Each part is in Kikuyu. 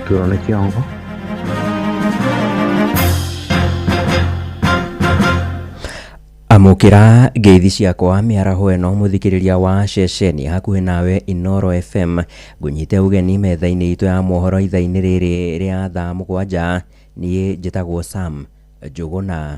Gũturwo nĩ kĩongo. Amũkĩra ngeithi ciakwa mĩaraho ĩno mũthikĩrĩria wa ceceni hakuhĩ nawe Inooro FM. Ngũnyite ũgeni metha-inĩ itũ ya mohoro ithaa-inĩ rĩrĩ rĩa thaa 7. Niĩ njĩtagwo Sam Njũgũna.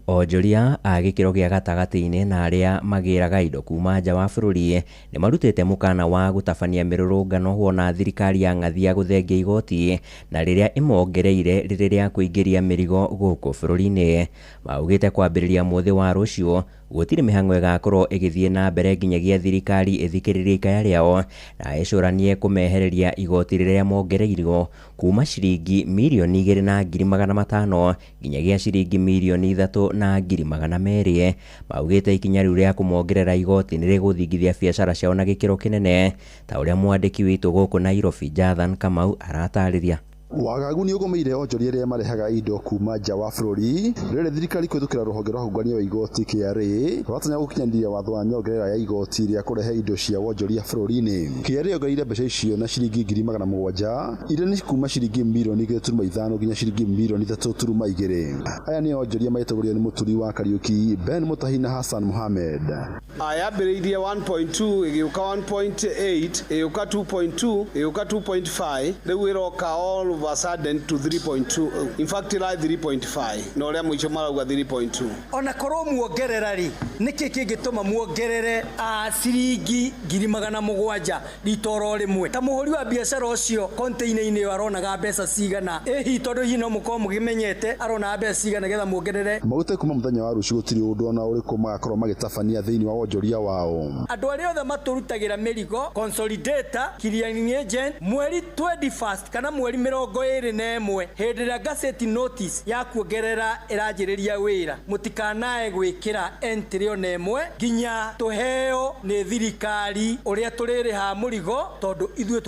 Onjoria a gĩkĩro gĩa gatagatĩ-inĩ na arĩa magĩraga indo kuma nja wa bũrũri nĩ marutĩte mũkana wa gũtabania mĩrũrũngano wona thirikari ya ng'athia gũthengia igoti na rĩrĩa ĩmongereire rĩrĩ rĩa kũingĩria mĩrigo gũkũ bũrũri-inĩ. Maugĩte kwambĩrĩria mũthĩ wa rũciũ gũtirĩ mĩhang'o ĩgakorwo ĩgĩthiĩ na mbere nginyagia thirikari ĩthikĩrĩrie ikaya rĩao na ĩcũranie kũmehereria igoti rĩrĩa mongereirwo kuma ciringi 2,500,000 nginyagia ciringi 3,200,000. Maugĩte ikinya rĩu rĩa kũmongerera igoti nĩ rĩgũthingithia biacara ciao na gĩkĩro kĩnene ta ũrĩa mwandĩki witũ gũkũ Nairobi Jathan Kamau aratarĩria. Wagagu nĩ ũgũmĩire onjoria arĩa marehaga indo kuma nja wa bũrũri rĩrĩ thirikari kũhĩtũkĩra rũhonge rwa ũngania wa igoti KRA rũratanya gũkinyanĩria watho wa nyongerera ya igoti rĩa kũrehe indo cia wonjoria bũrũri-inĩ. KRA yongereire mbeca icio na ciringi 700,000 iria nĩ kuma ciringi 2.5 mirioni nginya ciringi 3.2 mirioni. Aya nĩ onjoria magĩtongorio nĩ Mũturi wa Kariuki, Ben Mutahi na Hassan Mohamed. Yambĩrĩirie 1.2 ĩgĩũka 1.8 ĩgĩũka 2.2 ĩgĩũka 2.5, rĩu ĩroka all of a sudden to 3.2. In fact, ĩra 3.5 na ũrĩa mũico marauga 3.2. Ona korwo muongerera rĩ, nĩkĩ kĩngĩtũma muongerere ciringi 700,000 rita oro rĩmwe? Ta mũhũri wa biacara ũcio container-inĩ ĩyo aronaga mbeca cigana? Ĩhi tondũ hihi no mũkorwo mũkĩmenyete aronaga mbeca cigana nĩgetha muongerere? Maugĩte kuma mũthenya wa rũciũ gũtirĩ ũndũ ona ũrĩkũ magakorwo magĩtabania thĩinĩ wa wonjoria wao. Andũ arĩa othe matũrutagĩra mĩrigo, consolidator, clearing agent, mweri 21st kana mweri 21, hĩndĩ ĩrĩa gazette notice ya kuongerera ĩranjĩrĩria wĩra, mũtikanae gwĩkĩra entry ona ĩmwe nginya tũheo nĩ thirikari ũrĩa tũrĩrĩha mũrigo, tondũ ithuĩ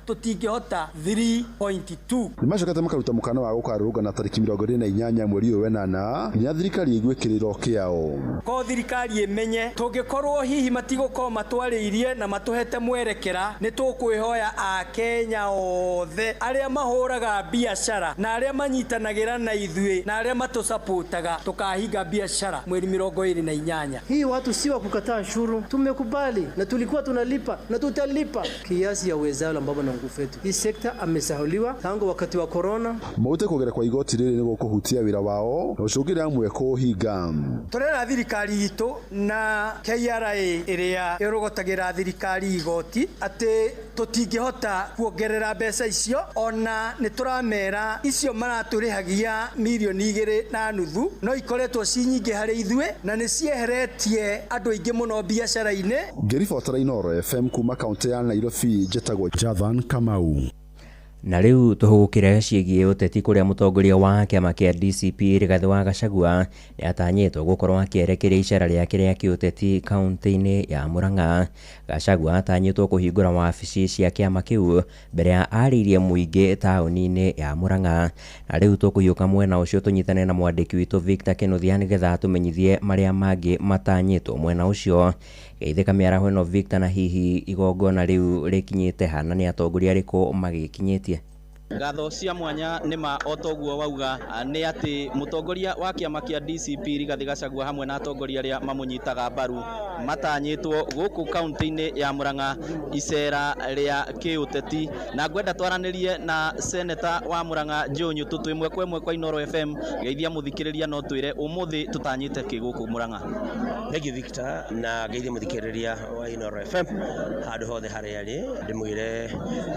tũtingĩhota 3.2. Nĩmacokete makaruta mũkana wa gũkarũrũngana tarĩki 28 mweri ũyũ wenana nginya thirikari ĩigue kĩrĩro kĩao. Ko thirikari ĩmenye tũngĩkorwo hihi matigũkorwo matwarĩirie na matũhete mwerekera, nĩ tũkwĩhoya akenya othe arĩa mahũraga biacara na arĩa manyitanagĩra na ithuĩ na arĩa matũsapotaga, tũkahinga biacara mweri 28. Hii watu si wa kukataa ushuru, tumekubali na tulikuwa tunalipa na tutalipa kiasi ya uwezalo ambapo na nguvu yetu. Hii sekta amesahauliwa tangu wakati wa corona. Maugĩte kuongerera kwa igoti rĩrĩ nĩ gũkũhutia wĩra wao na gũcũngĩrĩria amwe kũũhinga. Tũrera thirikari itũ na KRA ĩrĩa ĩrũgotagĩra thirikari igoti atĩ tũtingĩhota kuongerera mbeca icio, ona nĩ tũramera icio maratũrĩhagia 2.5 mirioni no ikoretwo ci nyingĩ harĩ ithuĩ na nĩ cieheretie andũ aingĩ mũno biacara-inĩ. Ngĩribotera Inooro FM kuma kaũntĩ ya Nairobi, njĩtagwo Jathan Kamau. Na rĩu tũhũgũkĩre ciĩgiĩ ũteti kũrĩa mũtongoria wa kĩama kĩa DCP Rigathĩ wa Gachagua nĩ atanyĩtwo gũkorwo akĩerekeria icera rĩake rĩa kĩũteti kaũntĩ-inĩ ya Murang'a. Gachagua atanyĩtwo kũhingũra wabici cia kĩama kĩu mbere ya arĩirie mũingĩ taũni-inĩ ya Murang'a. Na rĩu tũkũhiũka mwena ũcio tũnyitane na mwandĩki witũ Victor Kĩnuthia nĩgetha atũmenyithie marĩa mangĩ matanyĩtwo mwena ũcio. Geithĩka mĩaraho ĩno Victor, na hihi igongona rĩu rĩkinyĩte ha na nĩ atongoria arĩkũ magĩkinyĩtie? Ngatho cia mwanya nĩ ma o toguo wauga nĩ atĩ mũtongoria wa kĩama kĩa DCP Rigathĩ Gachagua hamwe na atongoria arĩa mamũnyitaga mbaru matanyĩtwo gũkũ kaunti-inĩ ya Murang'a icera rĩa kĩũteti, na ngwenda twaranĩrie na seneta wa Murang'a Joe Nyututu ĩmwe kwa ĩmwe kwa Inooro FM. Geithia mũthikĩrĩria no twĩre ũmũthĩ tũtanyĩte kĩ gũkũ Murang'a? Thank you, Victor, na ngeithie mũthikĩrĩria wa Inooro FM handũ hothe harĩa arĩ. Ndĩmwĩre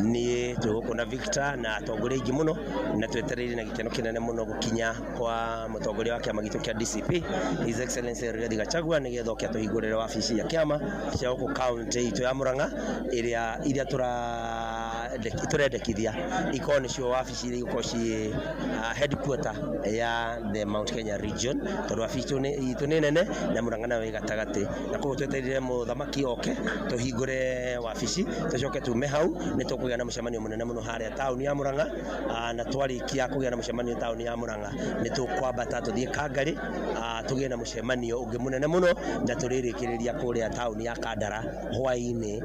niĩ twĩ gũkũ na Victor na atongoria aingĩ mũno, na twetereire na gĩkeno kĩnene mũno gũkinya kwa mũtongoria wa kĩama gitũ kĩa DCP, His Excellency Rigathi Gachagua, nĩgetha oke atũhingũrĩre wabici ya kĩama cia gũkũ kaunti itũ ya Murang'a, ĩrĩa iria tũrendekithia ikorwo nĩcio wabici iria igũkorwo ciĩ headquarter ya the Mount Kenya region, tondũ wabici itũ nĩ nene na Murang'a nayo ĩ gatagatĩ. Na koguo twetereire mũthamaki oke tũhingũre wabici, tũcoke tume hau nĩ tũkũgĩa na mũcemanio mũnene mũno harĩa taũni ya Murang'a, na twarĩkia kũgĩa na mũcemanio taũni ya Murang'a nĩ tũkwambata tũthiĩ Kangari, tũgĩe na mũcemanio ũngĩ mũnene mũno, na tũrĩrĩkĩrĩria kũrĩa taũni ya Kandara hwaĩ-inĩ,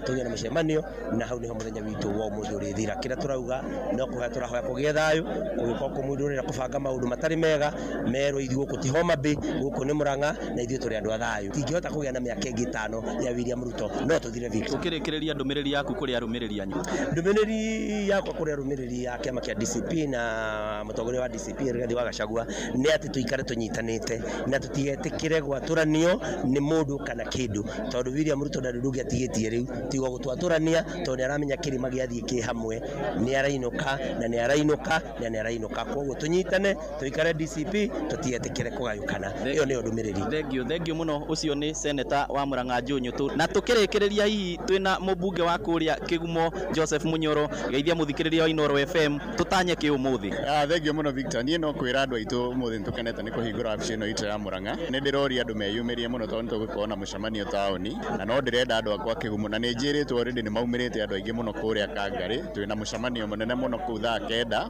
tũgĩe na mũcemanio, na hau nĩho mũthenya witũ witũ wa ũmũthĩ ũrĩthira. Kĩrĩa tũrauga no kũhoya tũrahoya kũgĩe thayũ, kũgĩkorwo kũ mũndũ ũrenda kũbanga maũndũ matarĩ mega merwo ithuĩ gũkũ ti Homa Bay, gũkũ nĩ Murang'a na ithuĩ tũrĩ andũ a thayũ. Tingĩhota kũgĩa na mĩaka ĩngĩ 5 ya William Ruto, no tũthire Victor. Ũkĩrĩkĩrĩria ndũmĩrĩri yaku kũrĩ arũmĩrĩri anyu. Ndũmĩrĩri yakwa kũrĩ arũmĩrĩri a kĩama kĩa DCP na mũtongoria wa DCP Rigathi wa Gachagua nĩ atĩ tũikare tũnyitanĩte na tũtigetĩkĩre gwatũranio nĩ mũndũ kana kĩndũ, tondũ William Ruto ndarĩ ũndũ ũngĩ atigĩtie rĩu tiga gũtwatũrania, tondũ nĩ aramenya kĩrĩma gĩathiĩ kĩ hamwe, nĩ arainũka na nĩ arainũka na nĩ arainũka. Koguo tũnyitane, tũikare DCP, tũtigetĩkĩre kũgayũkana. Ĩyo nĩyo ndũmĩrĩri. Thengiũ mũno. Ũcio nĩ seneta wa Murang'a Joe Nyutu. Na tũkĩrĩkĩrĩria hihi twĩna mũmbunge wa kũrĩa Kĩgumo Joseph Munyoro, geithia mũthikĩrĩria wa Inooro FM, tũtanye kĩ ũmũthĩ. Thengiũ mũno Victor. Niĩ no kwĩra andũ aitũ ũmũthĩ nĩtũkenete nĩ kũhingũra wabici ĩno itũ ya Murang'a. Nĩ ndĩroria andũ meyumĩrie mũno tondũ nĩtũgũkorwo na mũcemanio taũni, na no ndĩrenda andũ akwa Kĩgumo, na nĩ njĩrĩtwo already nĩ maumĩrĩte andũ aingĩ mũno kũrĩa Kangarĩ. Twĩna mũcemanio mũnene mũno kũu thaa 9,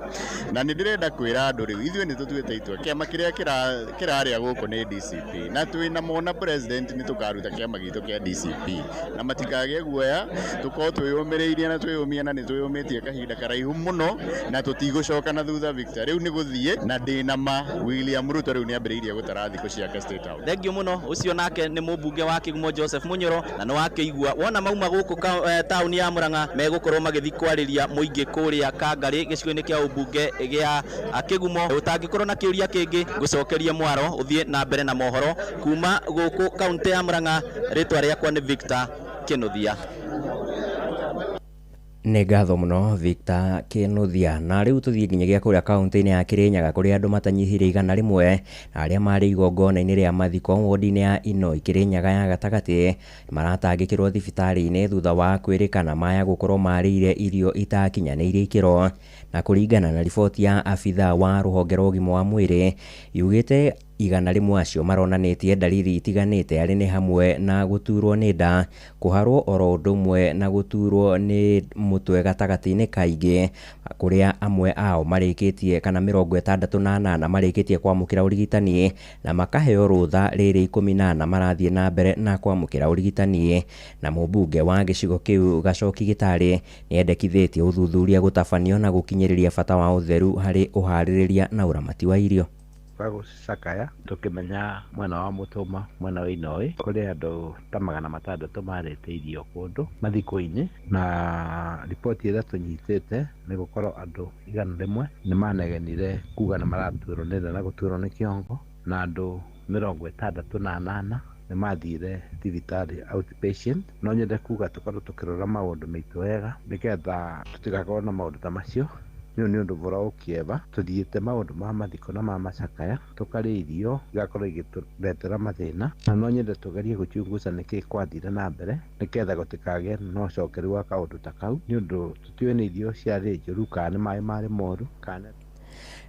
na nĩ ndĩrenda kwĩra andũ rĩu ithuĩ nĩ tũtuĩte itua, kĩama kĩrĩa kĩrarĩa gũkũ nĩ DCP, na twĩna mona president nĩ tũkaruta kĩama gitũ kĩa DCP, na matikagĩe guoya, tũkorwo twĩyũmĩrĩirie na twĩyũmie, na nĩ twĩyũmĩtie kahinda karaihu mũno na tũtigũcoka na thutha Victor. Rĩu nĩ gũthiĩ na ndĩna ma William Ruto rĩu nĩambĩrĩirie gũtara thikũ ciake State House. Thengiũ mũno. Ũcio nake nĩ mũmbunge wa Kĩgumo Joseph Munyoro, na nĩ wakĩigua wona mauma gũkũ taũni ya Murang'a megũkorwo magĩthiĩ kwarĩria mũingĩ kũrĩa Kangarĩ gĩcigo-inĩ kĩa ũmbunge gĩa Kĩgumo. Ũtangĩkorwo na kĩũria kĩngĩ ngũcokerie mwaro ũthiĩ na mbere na mohoro kuma gũkũ kaũntĩ ya Murang'a. Rĩtwa rĩakwa nĩ Victor Kĩnuthia. Nĩ ngatho mũno Victor Kĩnuthia. Na rĩu tũthiĩ nginyagia kũrĩa kaũntĩ-inĩ ya Kĩrĩnyaga kũrĩa andũ matanyihĩire 100 na arĩa marĩ igongona-inĩ rĩa mathiko wodi-inĩ ya Inoi Kĩrĩnyaga ya gatagatĩ maratangĩkĩrwo thibitarĩ-inĩ thutha wa kwĩrĩkana maya gũkorwo marĩire irio itakinyanĩirie ikĩro. Na kũringana na riboti ya abithaa wa rũhonge rwa ũgima wa mwĩrĩ yugĩte 100 acio maronanĩtie dalili itiganĩte arĩ nĩ hamwe na gũturwo nĩ nda, kũharwo oro ũndũ ũmwe na gũturwo nĩ mũtwe gatagatĩ-inĩ kaingĩ, kũrĩa amwe ao marĩkĩtie kana 68 marĩkĩtie kwamũkĩra ũrigitani na makaheo rũtha rĩrĩ 14 marathiĩ na mbere na kwamũkĩra ũrigitani. Na mũmbunge wa gĩcigo kĩu Gacoki Gĩtarĩ nĩendekithĩtie ũthuthuria gũtabanio na gũkinyĩrĩria bata wa ũtheru harĩ ũharĩrĩria na ũramati wa irio. Gũcakaya tũkĩmenya mwena wa Mũtũma, mwena wa Inoi kũrĩ andũ ta 600 marĩte irio kũndũ mathiko-inĩ, na riboti ĩrĩa tũnyitĩte nĩ gũkorwo andũ 100 nĩ manegenire kuga nĩ maratuĩrwo nĩ nda na gũtuĩrwo nĩ kĩongo, na andũ 68 nĩ mathire thibitarĩ outpatient. No nyende kuga tũkorwo tũkĩrora maũndũ maitũ wega nĩgetha tũtigakorwo na maũndũ ta macio. Nĩ ũndũ bora ũkĩeva tũthiĩte maũndũ ma mathiko na ma macakaya tũkarĩa irio igakorwo igĩtũretera mathĩna, na no nyende tũgerie gũchunguza nĩkĩĩ kwathire na mbere nĩgetha gũtikagĩe na ũcokeru wa kaũndũ ta kau, nĩ ũndũ tũtiũĩ nĩ irio ciarĩ njũru kana nĩ maĩ marĩ moru kana.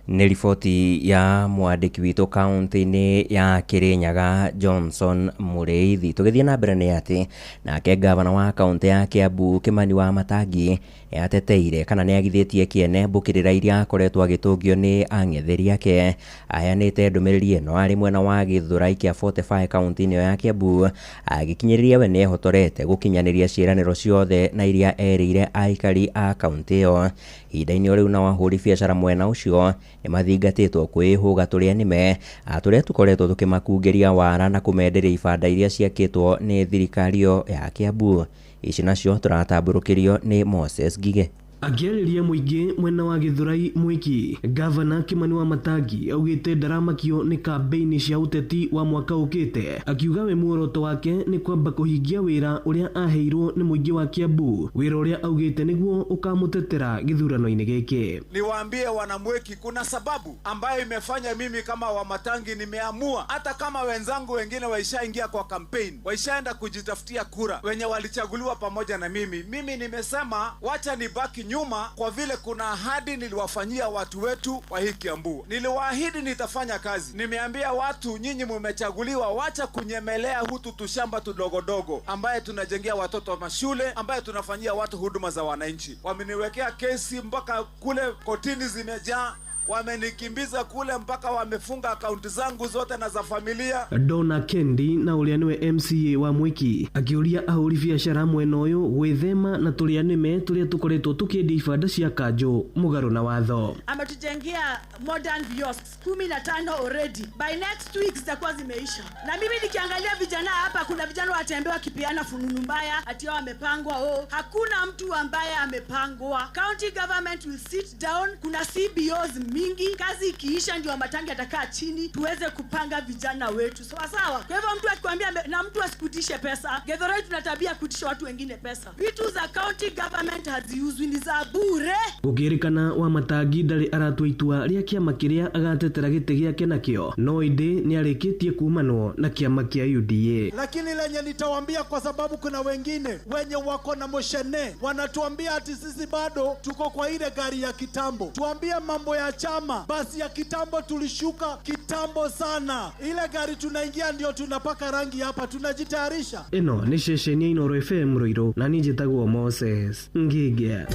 Nĩ riboti ya mwandĩki witũ kaũntĩ-inĩ ya Kĩrĩnyaga Johnson Mũrĩithi. Tũgĩthiĩ na mbere nĩ atĩ nake gavana wa kaũntĩ ya Kiambu Kimani wa Matangi nĩateteire kana nĩagithĩtie kĩene mbũkĩrĩra iria akoretwo agĩtũngio nĩ ang'etheri ake. Aheanĩte ndũmĩrĩri ĩno arĩ mwena wa Gĩthũrai kĩa 45 kaũntĩ-inĩ ĩyo ya Kiambu, agĩkinyĩrĩria we nĩehotorete gũkinyanĩria ciĩranĩro ciothe na iria erĩire aikari a kaũntĩ ĩyo. Ihinda-inĩ o rĩu nao ahũri biacara mwena ũcio nĩmathingatĩtwo kwĩhũga tũrĩa nĩme tũrĩa tũkoretwo tũkĩmakungĩria wara na kũmenderia ibanda iria ciakĩtwo nĩ thirikari ĩyo ya Kiambu. Ici nacio tũratambũrũkĩrio nĩ Moses Ngige. Akĩarĩria mũingĩ mwena wa Gĩthũrai Mwiki, gavana Kimani wa Matangi augĩte ndaramakio nĩ kambĩini cia ũteti wa mwaka ũkĩte, akiuga we muoroto wake nĩ kwamba kũhingia wĩra ũrĩa aheirwo nĩ mũingĩ wa Kiambu, wĩra ũrĩa augĩte nĩguo ũkamũtetera gĩthurano-inĩ gĩkĩ. Niwaambie wanamweki, kuna sababu ambayo imefanya mimi kama Wamatangi nimeamua, hata kama wenzangu wengine waishaingia kwa campaign, waishaenda kujitafutia kura, wenye walichaguliwa pamoja na mimi nimesema wacha nibaki nyuma, kwa vile kuna ahadi niliwafanyia watu wetu wa hii Kiambu. Niliwaahidi nitafanya kazi. Nimeambia watu, nyinyi mumechaguliwa, wacha kunyemelea hutu tushamba tudogodogo ambaye tunajengea watoto mashule, ambaye tunafanyia watu huduma za wananchi. Wameniwekea kesi mpaka kule kotini zimejaa. Wamenikimbiza kule mpaka wamefunga akaunti zangu zote na za familia. Donna Kendi na ũrĩa nĩwe MCA wa Mwiki akĩũria ahũri biacara mwena ũyũ gwĩthema na tũrĩa nĩme tũrĩa tũkoretwo tũkĩendia ibanda cia kanjũ mũgarũ na watho. Ametujengia modern kiosks 15 already. By next week zitakuwa zimeisha. Na mimi nikiangalia vijana hapa, kuna vijana watembea wakipiana fununu mbaya ati wao wamepangwa. Oh, hakuna mtu ambaye amepangwa. County government will sit down. Kuna CBOs mingi, kazi ikiisha ndio Matangi atakaa chini tuweze kupanga vijana wetu sawa sawa. Kwa hivyo mtu akikwambia, na mtu asikutishe pesa. Githurai tuna tabia kutisha watu wengine pesa. Vitu za county government haziuzwi, ni za bure. Gũkĩrĩkana wa Matangi ndarĩ aratua itua rĩa kĩama kĩrĩa agatetera gĩtĩ gĩake nakĩo, no ĩndĩ nĩarĩkĩtie kuumanwo na kĩama kĩa UDA. Lakini lenye nitawaambia, kwa sababu kuna wengine wenye wako na moshene wanatuambia ati sisi bado tuko kwa ile gari ya kitambo. Tuambie mambo ya chama, basi ya kitambo tulishuka kitambo sana. Ile gari tunaingia ndio tunapaka rangi hapa, tunajitayarisha. Ĩno nĩ ceceni ya Inooro FM Ruiru na niĩ njĩtagwo Moses Ngĩngĩa.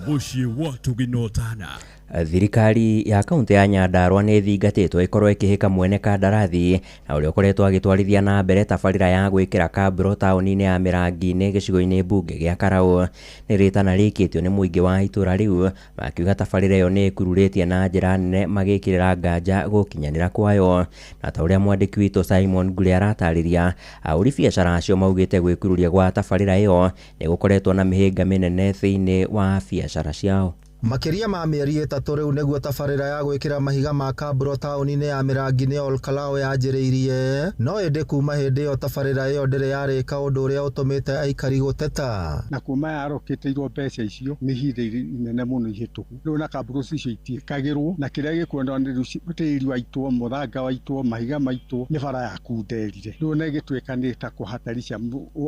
Mũciĩ wa Tũginotana. Thirikari ya kaunti ya Nyandarua nĩ ĩthingatĩtwo ĩkorwo ĩkĩhĩka mwene kandarathi na ũrĩa ũkoretwo agĩtwarithia na mbere tabarĩra ya gwĩkĩra kamburo taũni-inĩ ya Mĩrangi-inĩ gĩcigo-inĩ mbunge gĩa Karaũ. Nĩ rĩtana rĩkĩtio nĩ mũingĩ wa itũra rĩu makiuga tabarĩra ĩyo nĩ ĩkururĩtie na njĩra nene magĩkĩrĩra nganja gũkinyanĩra kwayo. Na ta ũrĩa mwandĩki witũ Simon Ngure aratarĩria, ahũri biacara acio maugĩte gwĩkururia gwa tabarĩra ĩyo nĩ gũkoretwo na mĩhĩnga mĩnene thĩinĩ wa biacara ciao. Makĩria ma mĩeri 3 rĩu nĩguo tabarĩra ya gwĩkĩra mahiga ma kamburo taũni-inĩ ya Mĩrangi-inĩ Olkalou yanjĩrĩirie, no ĩndĩ kuma hĩndĩ ĩyo tabarĩra ĩyo ndĩrĩ yarĩka, ũndũ ũrĩa ũtũmĩte aikari gũteta. Na kuma yarokĩtĩirwo mbeca icio nĩ ihinda inene mũno ihĩtũku. Rĩu na kamburo icio itiĩkagĩrwo, na kĩrĩa gĩkwendwo nĩ rĩu tĩri waitwo, mũthanga waitwo, mahiga maitwo, nĩ bara ya kunderire. Rĩu na ĩgĩtuĩka nĩ ta kũhatarisha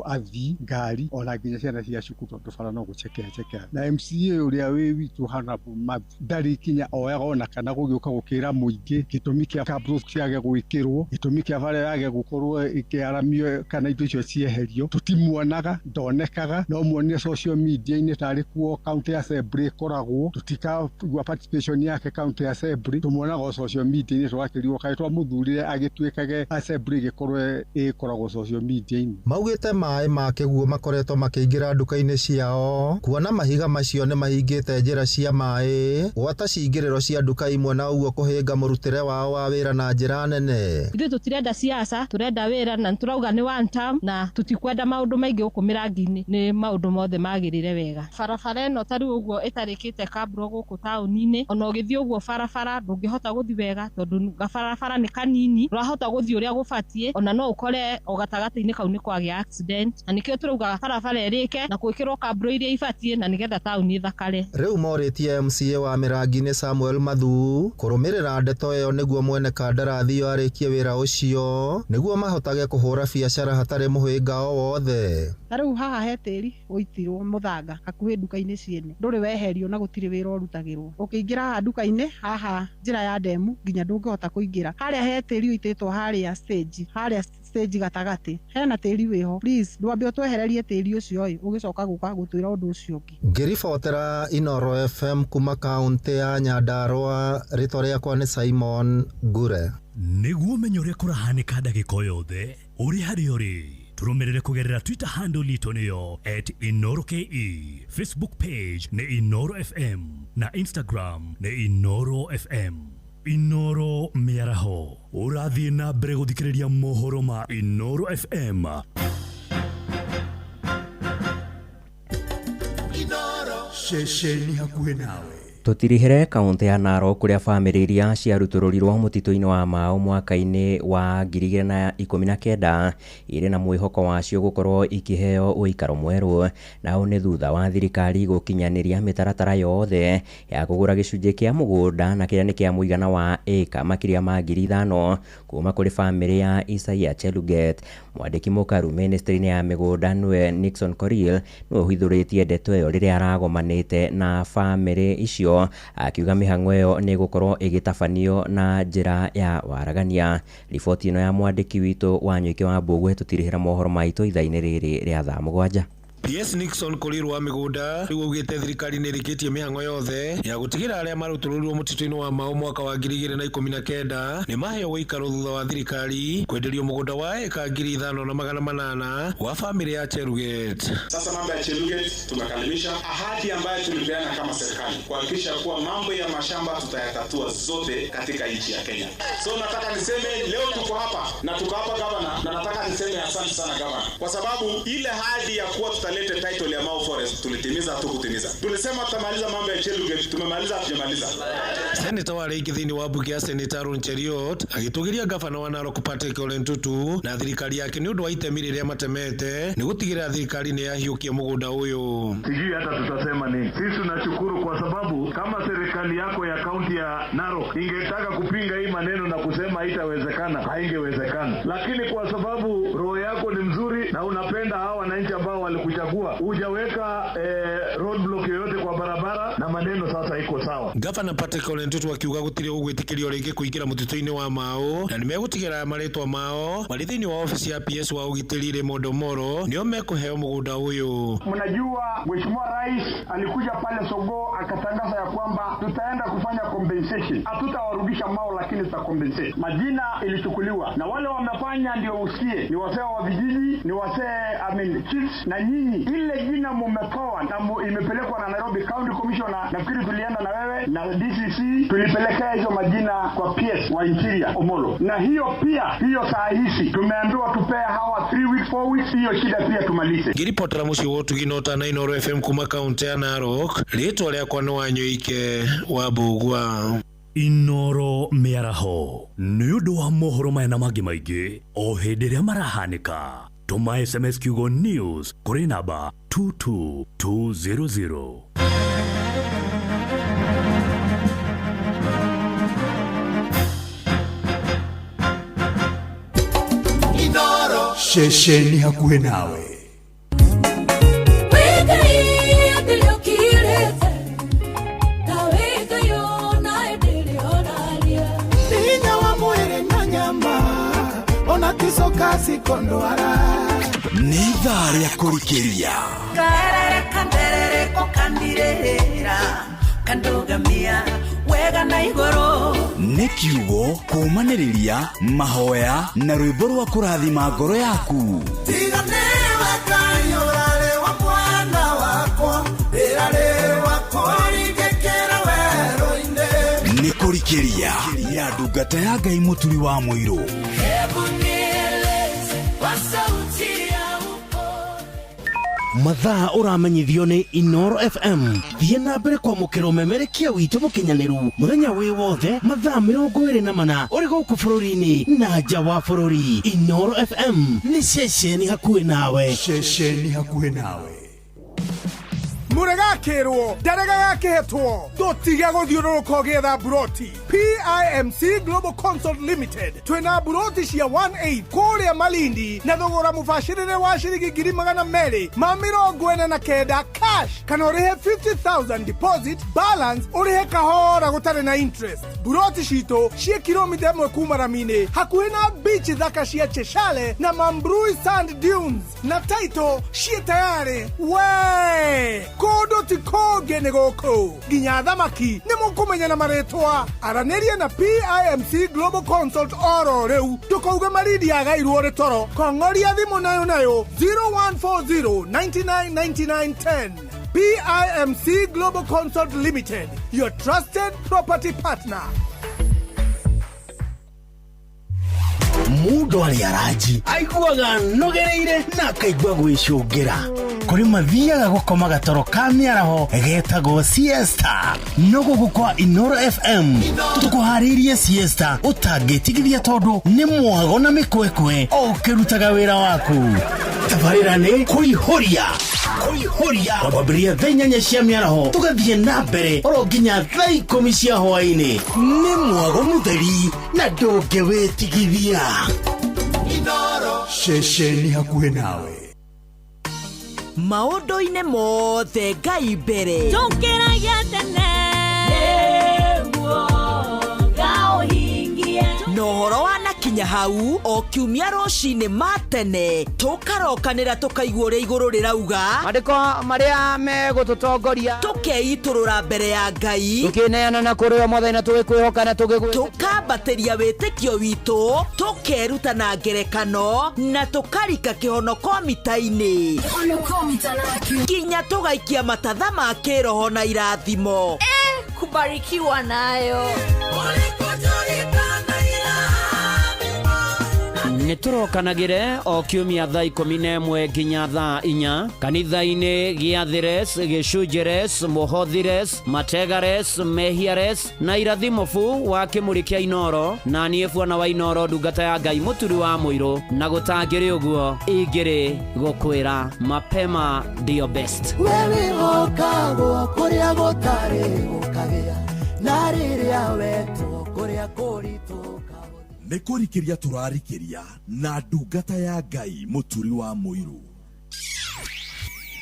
athii ngari ona nginya ciana cia cukuru, tondũ bara no gũcekea. Na MCA ũrĩa wĩ witũ Honorable Matthew ndarĩ kinya oyaga ona kana gũgĩũka gũkĩra mũingĩ gĩtũmi kĩa kamburo ciage gwĩkĩrwo, gĩtũmi kĩa bara yage gũkorwo ĩkĩaramio kana indo icio cieherio. Tũtimuonaga, ndonekaga, no muonire social media-inĩ tarĩ kuo county assembly ĩkoragwo, tũtikaigua participation yake county assembly, tũmuonaga o social media-inĩ, tũgakĩrigwo kaĩ twamũthurire agĩtuĩkage assembly ĩgĩkorwo ĩkoragwo social media-inĩ. Maugĩte maĩ ma kĩguũ makoretwo makĩingĩra nduka-inĩ ciao, kuona mahiga macio nĩ mahingĩte njĩra cia maĩ gwata cingĩrĩro cia nduka imwe, na ũguo kũhĩnga mũrutĩre wao wa wĩra na njĩra nene. Ithuĩ tũtirenda siasa, tũrenda wĩra na tũrauga nĩ one term, na tũtikwenda maũndũ maingĩ gũkũ Mĩrangi-inĩ, nĩ maũndũ mothe magĩrĩre wega. Barabara ĩno ta rĩu ũguo ĩtarĩkĩte kamburo gũkũ taũni-inĩ, ona ũgĩthiĩ ũguo barabara ndũngĩhota gũthiĩ wega tondũ gabarabara nĩ kanini, ndũrahota gũthiĩ ũrĩa gũbatiĩ, ona no ũkore o gatagatĩ-inĩ kau nĩ kwagĩa accident, na nĩkĩo tũrauga barabara ĩrĩke na gwĩkĩrwo kamburo iria ibatiĩ na nĩgetha taũni ĩthakare. Rĩu morĩtie MCA wa Mĩrangi-inĩ Samuel Mathu kũrũmĩrĩra ndeto ĩyo nĩguo mwene kandarathi ĩyo arĩkie wĩra ũcio nĩguo mahotage kũhũra biacara hatarĩ mũhĩnga o wothe. Ta rĩu haha he tĩri ũitirwo mũthanga hakuhĩ nduka-inĩ ciene, ndũrĩ weherio na gũtirĩ wĩra ũrutagĩrwo. Ũkĩingĩra haha nduka-inĩ haha njĩra ya ndemu nginya ndũngĩhota kũingĩra. Harĩa he tĩri ũitĩtwo harĩa stage, harĩa stage gatagatĩ hena tĩri wĩho. Please ndwambe ũtwehererie tĩri ũcio ĩ, ũgĩcoka gũka gũtwĩra ũndũ ũcio ũngĩ. Ngĩribotera Inooro FM kuma kaunti ya Nyandarua, rĩtwa rĩakwa nĩ Simon Ngure. Nĩguo ũmenye ũrĩa kũrahanĩka ndagĩka o yothe ũrĩ harĩa ũrĩ, tũrũmĩrĩre kũgerera Twitter handle itũ nĩyo @InooroKE, Facebook page nĩ Inooro FM na Instagram nĩ Inooro FM. Inooro mĩaraho, ũrathiĩ na mbere gũthikĩrĩria mohoro ma Inooro FM. Ceceni hakuhĩ nawe. Tũtirihĩre kaunti ya Narok kũrĩa bamĩrĩ iria ciarutũrũrirwo mũtitũ-inĩ wa Mau mwaka-inĩ wa 2019 irĩ na mwĩhoko wacio gũkorwo ikĩheo ũikaro mwerũ. Nao nĩ thutha wa thirikari gũkinyanĩria mĩtaratara yothe ya kũgũra gĩcunjĩ kĩa mũgũnda na kĩrĩa nĩ kĩa mũigana wa ĩka makĩria ma 5,000 kuma kũrĩ bamĩrĩ ya Isaiah Cheluget. Mwandĩki mũkaru ministry-inĩ ya mĩgũnda nĩwe Nixon Korir nĩwe ũhithũrĩtie ndeto ĩyo rĩrĩa aragomanĩte na bamĩrĩ icio, akiuga mĩhang'o ĩyo nĩ ĩgũkorwo ĩgĩtabanio na njĩra ya waragania. Riboti ĩno ya mwandĩki witũ wa Nyũike wa Mbũgwe tũtirihĩra mohoro maitũ ithaa-inĩ rĩrĩ rĩa thaa 7. PS Nixon Korir wa mĩgũnda rĩu augĩte thirikari nĩ ĩrĩkĩtie mĩhang'o yothe ya gũtigĩra arĩa marutũrũrirwo mũtitũ-inĩ wa Mau mwaka wa 2019 nĩ maheo ũikaro thutha wa thirikari kwenderio mũgũnda wa eka 5800 wa famĩlĩ ya Cheruget. Sasa mambo ya Cheruget tumekamilisha ahadi ambayo tulipeana kama serikali kuhakikisha kuwa mambo ya mashamba tutayatatua zote katika nchi ya Kenya. So nataka niseme leo tuko hapa na tuko hapa gavana, na nataka niseme asante sana gavana, kwa sababu ile ahadi ya kuwa tutalete title ya Mau Forest tulitimiza, hatukutimiza. Tulisema tutamaliza mambo ya Cheruget, tumemaliza, hatujamaliza. Seneta wa rĩngĩ thĩinĩ wa mbunge ya Seneta Aaron Cheruiyot agĩtũgĩria gavana wa Narok Patrick Ole Ntutu na thirikari yake nĩ ũndũ wa itemi rĩrĩa matemete nĩ gũtigĩrĩra thirikari nĩ yahiũkia mũgũnda ũyũ. Sijui hata tutasema nini. Sisi tunashukuru kwa sababu kama serikali yako ya kaunti ya Narok ingetaka kupinga hii maneno na kusema haitawezekana, haingewezekana. Lakini kwa sababu roho yako ni mzuri na unapenda hawa wananchi ambao walikuchagua, hujaweka roadblock yoyote kwa barabara na maneno sasa iko sawa. Gavana Patrick Ole Ntutu akiuga gũtirĩ ũgwĩtĩkĩrio rĩngĩ kũingĩra mũtitũ-inĩ wa Mau na nĩmegũtigĩrĩra marĩtwa mao marĩ thĩinĩ wa ofici ya PS wa ũgitĩri Raymond Omolo nĩo mekũheo mũgũnda ũyũ. Mnajua Mheshimiwa Rais alikuja pale Sogoo akatangaza ya kwamba tutaenda kufanya compensation, hatutawarudisha Mau lakini tuta compensate. Majina ilichukuliwa na wale wamefanya, ndio usikie ni wasee wa vijiji, ni wasee I mean chiefs, na nyinyi ile jina mumetoa na imepelekwa na Nairobi County Commissioner, nafikiri tulienda na wewe na DCC, tulipelekea hizo majina kwa PS wa Interior Omolo, na hiyo pia hiyo saa hizi tumeambiwa tupee hawa 3 weeks 4 weeks, hiyo shida pia tumalize. Ngĩribotera mũciĩ wa ũtugi na ũtana Inooro FM kuma kaunti ya Narok, rĩtwa rĩakwa nĩ Wanyoike wa Mbũgua. Inooro mĩaraho nĩ ũndũ wa mohoro maya na mangĩ maingĩ o hĩndĩ ĩrĩa marahanĩka. Tũma SMS kiugo news kũrĩ namba 22200. Ceceni hakuhĩ nawe. Hinya wa mwĩrĩ na nyama ona ticoka cikondwara. Nĩ ithaa rĩa kũrikĩria. Karere kanderereko kandirĩra kandugamia wega na igũrũ. Nĩ kiugo kũũmanĩrĩria mahoya na rwĩmbo rwa kũrathima ngoro yaku. Tiga nĩwe Ngai ũrarĩ wa mwana wakwa, ndĩrarĩ wa kũringĩkĩra werũ-inĩ. Nĩ kũrikĩria ya ndungata ya Ngai Mũturi wa Mũirũ. Hebu nieleze kwa sauti ya upole. Mathaa ũramenyithio nĩ Inooro FM. Thiĩ na mbere kwamũkĩra ũmemerekia witũ mũkinyanĩru mũthenya wĩ wothe mathaa 24 ũrĩ gũkũ bũrũri-inĩ na nja wa bũrũri. Inooro FM nĩ ceceni hakuhĩ nawe. Ceceni hakuhĩ nawe. Mũregakĩrwo ndarega gakĩhetwo tũtige gũthiũrũrũka ũgĩetha mburoti. PIMC Global Consult Limited twĩna mburoti cia 18 kũrĩa Malindi na thogora mũbacĩrĩre wa ciringi 249,000 cash, kana ũrĩhe 50,000 deposit, balance ũrĩhe kahora gũtarĩ na interest. Mburoti citũ ciĩ kilomita 1 kuma rami-inĩ hakuhĩ na beach thaka cia Cheshale na Mambrui Sand Dunes, na title ciĩ tayarĩ. We kũndũ ti kũngĩ nĩ gũkũ nginya thamaki nĩ mũkũmenya na marĩtwa. Aranĩria na PIMC Global Consult oro rĩu ndũkauge Malindi yagairwo rĩ toro. Kong'oria thimũ nayo nayo 0140 99 99 10. PIMC Global Consult Limited, your trusted property partner. Mũndũ arĩ aranji aiguaga nogereire na akaigua gwĩcũngĩra. Kũrĩ mathiaga gũkoma gatoro ka mĩaraho getagwo siesta. No gũkũ kwa Inooro FM tũkũharĩirie siesta ũtangĩtigithia tondũ nĩ mwago na mĩkwekwe o ũkĩrutaga wĩra waku. Tabarĩra nĩ kũihũria kũihũria kwambĩrĩria thaa 8 cia mĩaraho tũgathiĩ na mbere oro nginya thaa 10 cia hwaĩ-inĩ. Nĩ mwago mũtheri na ndũngĩwĩtigithia. Ceceni hakuhĩ nawe. Maũndũ-inĩ mothe Ngai mbere. Tũkĩragia tene nĩguo ngaũhingie. Na ũhoro wanakinya Hau o kiumia rũcinĩ ma tene tũkarokanĩra tũkaigua ũrĩa igũrũ rĩrauga, Mandĩko marĩa megũtũtongoria, tũkeitũrũra mbere ya Ngai, tũkĩneana na kũrĩ o Mwathani na tũgĩkwĩhoka na tũgĩgwĩtĩkia, tũkambatĩria wĩtĩkio witũ, tũkeruta na ngerekano na tũkarika kĩhonoko mita-inĩ nginya tũgaikia matatha ma kĩroho na irathimo. Kubarikiwa nayo. Nĩ tũrokanagĩre o kiumia thaa 11 nginya thaa 4 kanitha-inĩ gĩathĩres, gĩcunjĩres, mũhothires, mategares, mehiares na irathimo bu wa kĩmũrĩ kĩa Inoro, na niĩ bwana wa Inoro, ndungata ya Ngai mũturi wa mũirũ, na gũtangĩrĩ ũguo ingĩrĩ gũkwĩra mapema ndio best. Wewĩhokagwo kũrĩa gũtarĩ gũkagĩa, na rĩrĩa wetwo kũrĩa kũritũ. Nĩ kũrikĩria tũrarikĩria na ndungata ya Ngai mũturi wa mũirũ.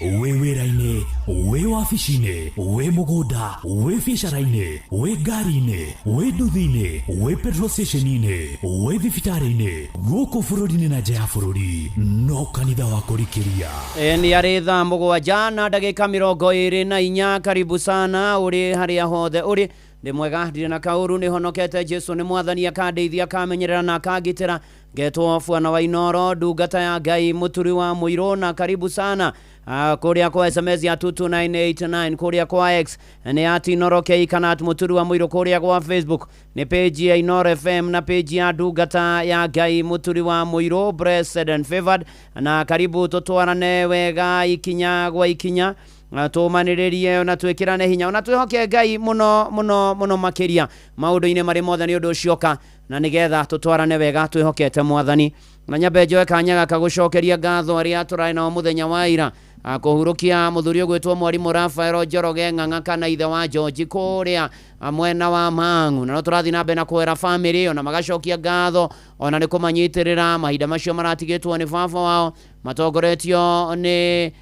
Wĩ wĩra-inĩ, wĩ wabici-inĩ, wĩ mũgũnda, wĩ biacara-inĩ, wĩ ngari-inĩ, wĩ nduthi-inĩ, wĩ petrol station-inĩ, wĩ thibitarĩ-inĩ, gũkũ bũrũri-inĩ na nja ya bũrũri, no kanitha wa kũrikĩria. Nĩ arĩ thaa 7 na ndagĩka 24. Karibu sana ũrĩ harĩa hothe ũrĩ. Ndĩ mwega, ndirĩ na kaũru, nĩ honokete. Jesu nĩ Mwathani, akandeithia, akamenyerera na akangitĩra. Ngetwo bwana wa Inoro, ndungata ya Ngai mũturi wa mũirũ, na karibu sana kũrĩa kwa SMS ya 22989, kũrĩa kwa X nĩ at Inoro K kana at mũturi wa mũirũ, kũrĩa kwa Facebook nĩ page ya Inoro FM na page ya ndungata ya Ngai mũturi wa mũirũ, blessed and favored. Na karibu tũtwarane wega ikinya gwa ikinya, tũmanĩrĩrie na twĩkĩrane hinya, ona twĩhoke Ngai mũno mũno mũno makĩria maũndũ-inĩ marĩ mothe nĩ ũndũ ũcioka, na nĩgetha tũtwarane wega twĩhokete Mwathani. Na nyambe njoe kanya gaka gũcokeria ngatho arĩa tũrarĩ nao mũthenya wa ira, kũhurũkia mũthuri ũgwĩtwo mwarimũ Rafael Njoroge Ng'ang'a kana ithe wa George kũrĩa mwena wa Mang'u, na no tũrathiĩ na mbere na kwĩra famĩlĩ ĩyo na magacokia ngatho ona nĩ kũmanyitĩrĩra mahinda macio maratigĩtwo nĩ baba wao, matongoretio nĩ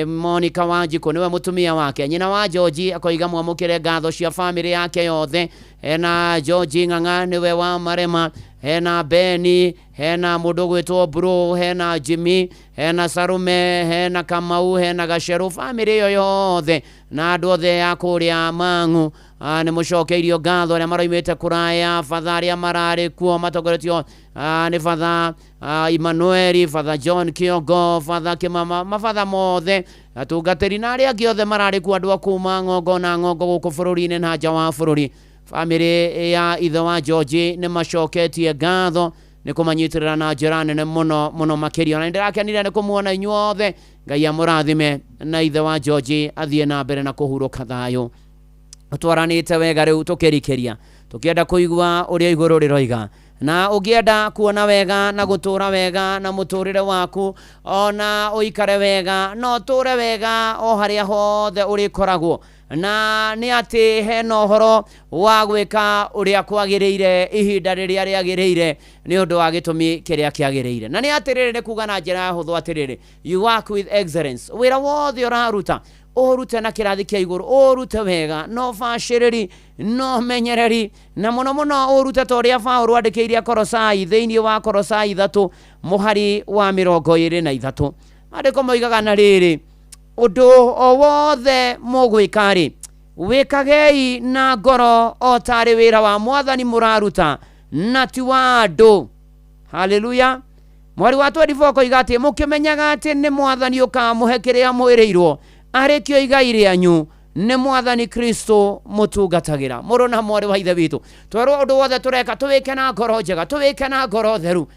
Monica Wanjikũ nĩwe mũtumia wake. Nyina wa George akoiga mwamũkĩre ngatho cia famĩlĩ yake yothe. Hena George Ng'ang'a nĩwe wa Marema, hena Beni, hena mũndũ ũgwĩtwo Bro, hena Jimmy, hena Sarume, hena Kamau, hena Gaceru, famĩlĩ ĩyo yothe na andũ othe a kũrĩa Mang'u nĩ mũcokeirio ngatho arĩa maroimĩte kũraya, batha arĩa mararĩ kuo matongoretio nĩ batha Emmanuel, batha John Kĩongo, batha Kĩmama, mabatha mothe atungatĩri na arĩa angĩ othe mararĩ kuo, andũ a kuma ng'ongo na ng'ongo gũkũ bũrũri-inĩ na nja wa bũrũri. Famĩlĩ ya ithe wa George nĩ macoketie ngatho nĩ kũmanyitĩrĩra na njĩra nene mũno mũno makĩria. Ona nĩndĩrakenire nĩ kũmuona inyuothe. Ngai amũrathime na ithe wa George athiĩ na mbere na kũhurũka thayũ. Twaranĩte wega rĩu tũkĩrikĩria, tũkĩenda kũigua ũrĩa igũrũ rĩroiga, na ũngĩenda kuona wega na gũtũra wega na mũtũrĩre waku ona ũikare wega, no ũtũre wega o harĩa hothe ũrĩkoragwo, na nĩ atĩ hena ũhoro wa gwĩka ũrĩa kwagĩrĩire ihinda rĩrĩa rĩagĩrĩire nĩ ũndũ wa gĩtũmi kĩrĩa kĩagĩrĩire. Na nĩ atĩrĩrĩ, nĩ kuga na njĩra ya hũthũ atĩrĩrĩ, you work with excellence. Wĩra wothe ũraruta ũrute na kĩrathi kĩa igũrũ, ũrute wega, no bacĩrĩri, no menyereri, na mũno mũno ũrute ta ũrĩa Paũlũ andĩkĩire Akorosai thĩinĩ wa Korosai 3 mũhari wa 23. Maandĩko moigaga na rĩrĩ, ũndũ o wothe mũgwĩka-rĩ, wĩkagei na ngoro o tarĩ wĩra wa Mwathani mũraruta na ti wa andũ. Haleluya. Mwari wa 24 koiga atĩ mũkĩmenyaga atĩ nĩ Mwathani ũkamũhe kĩrĩa mwĩrĩirwo, arĩkĩo igai rĩanyu nĩ Mwathani Kristo mũtungatagĩra. Mũrũ na mwarĩ wa ithe witũ, twerwo ũndũ wothe tũreka tũwĩke na ngoro njega, tũwĩke na ngoro theru,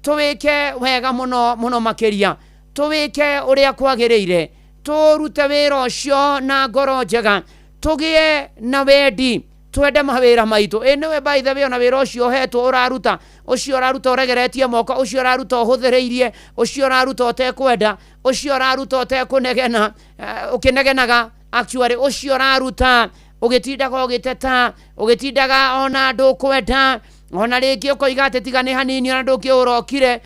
tũwĩke wega mũno mũno makĩria, tũwĩke ũrĩa kwagĩrĩire, tũrute wĩra ũcio na ngoro njega, tũgĩe na wendi, twende mawĩra maitũ. Ĩ nĩwe by the way, ona wĩra ũcio ũhetwo ũraruta, ũcio ũraruta ũregeretie moko, ũcio ũraruta ũhũthĩrĩirie, ũcio ũraruta ũtekwenda, ũcio ũraruta ũtekũnegena, ũkĩnegenaga actually, ũcio ũraruta ũgĩtindaga ũgĩteta, ũgĩtindaga ona ndũkwenda, ona rĩngĩ ũkoiga atĩ tiga nĩ hanini ona ndũngĩũrokire.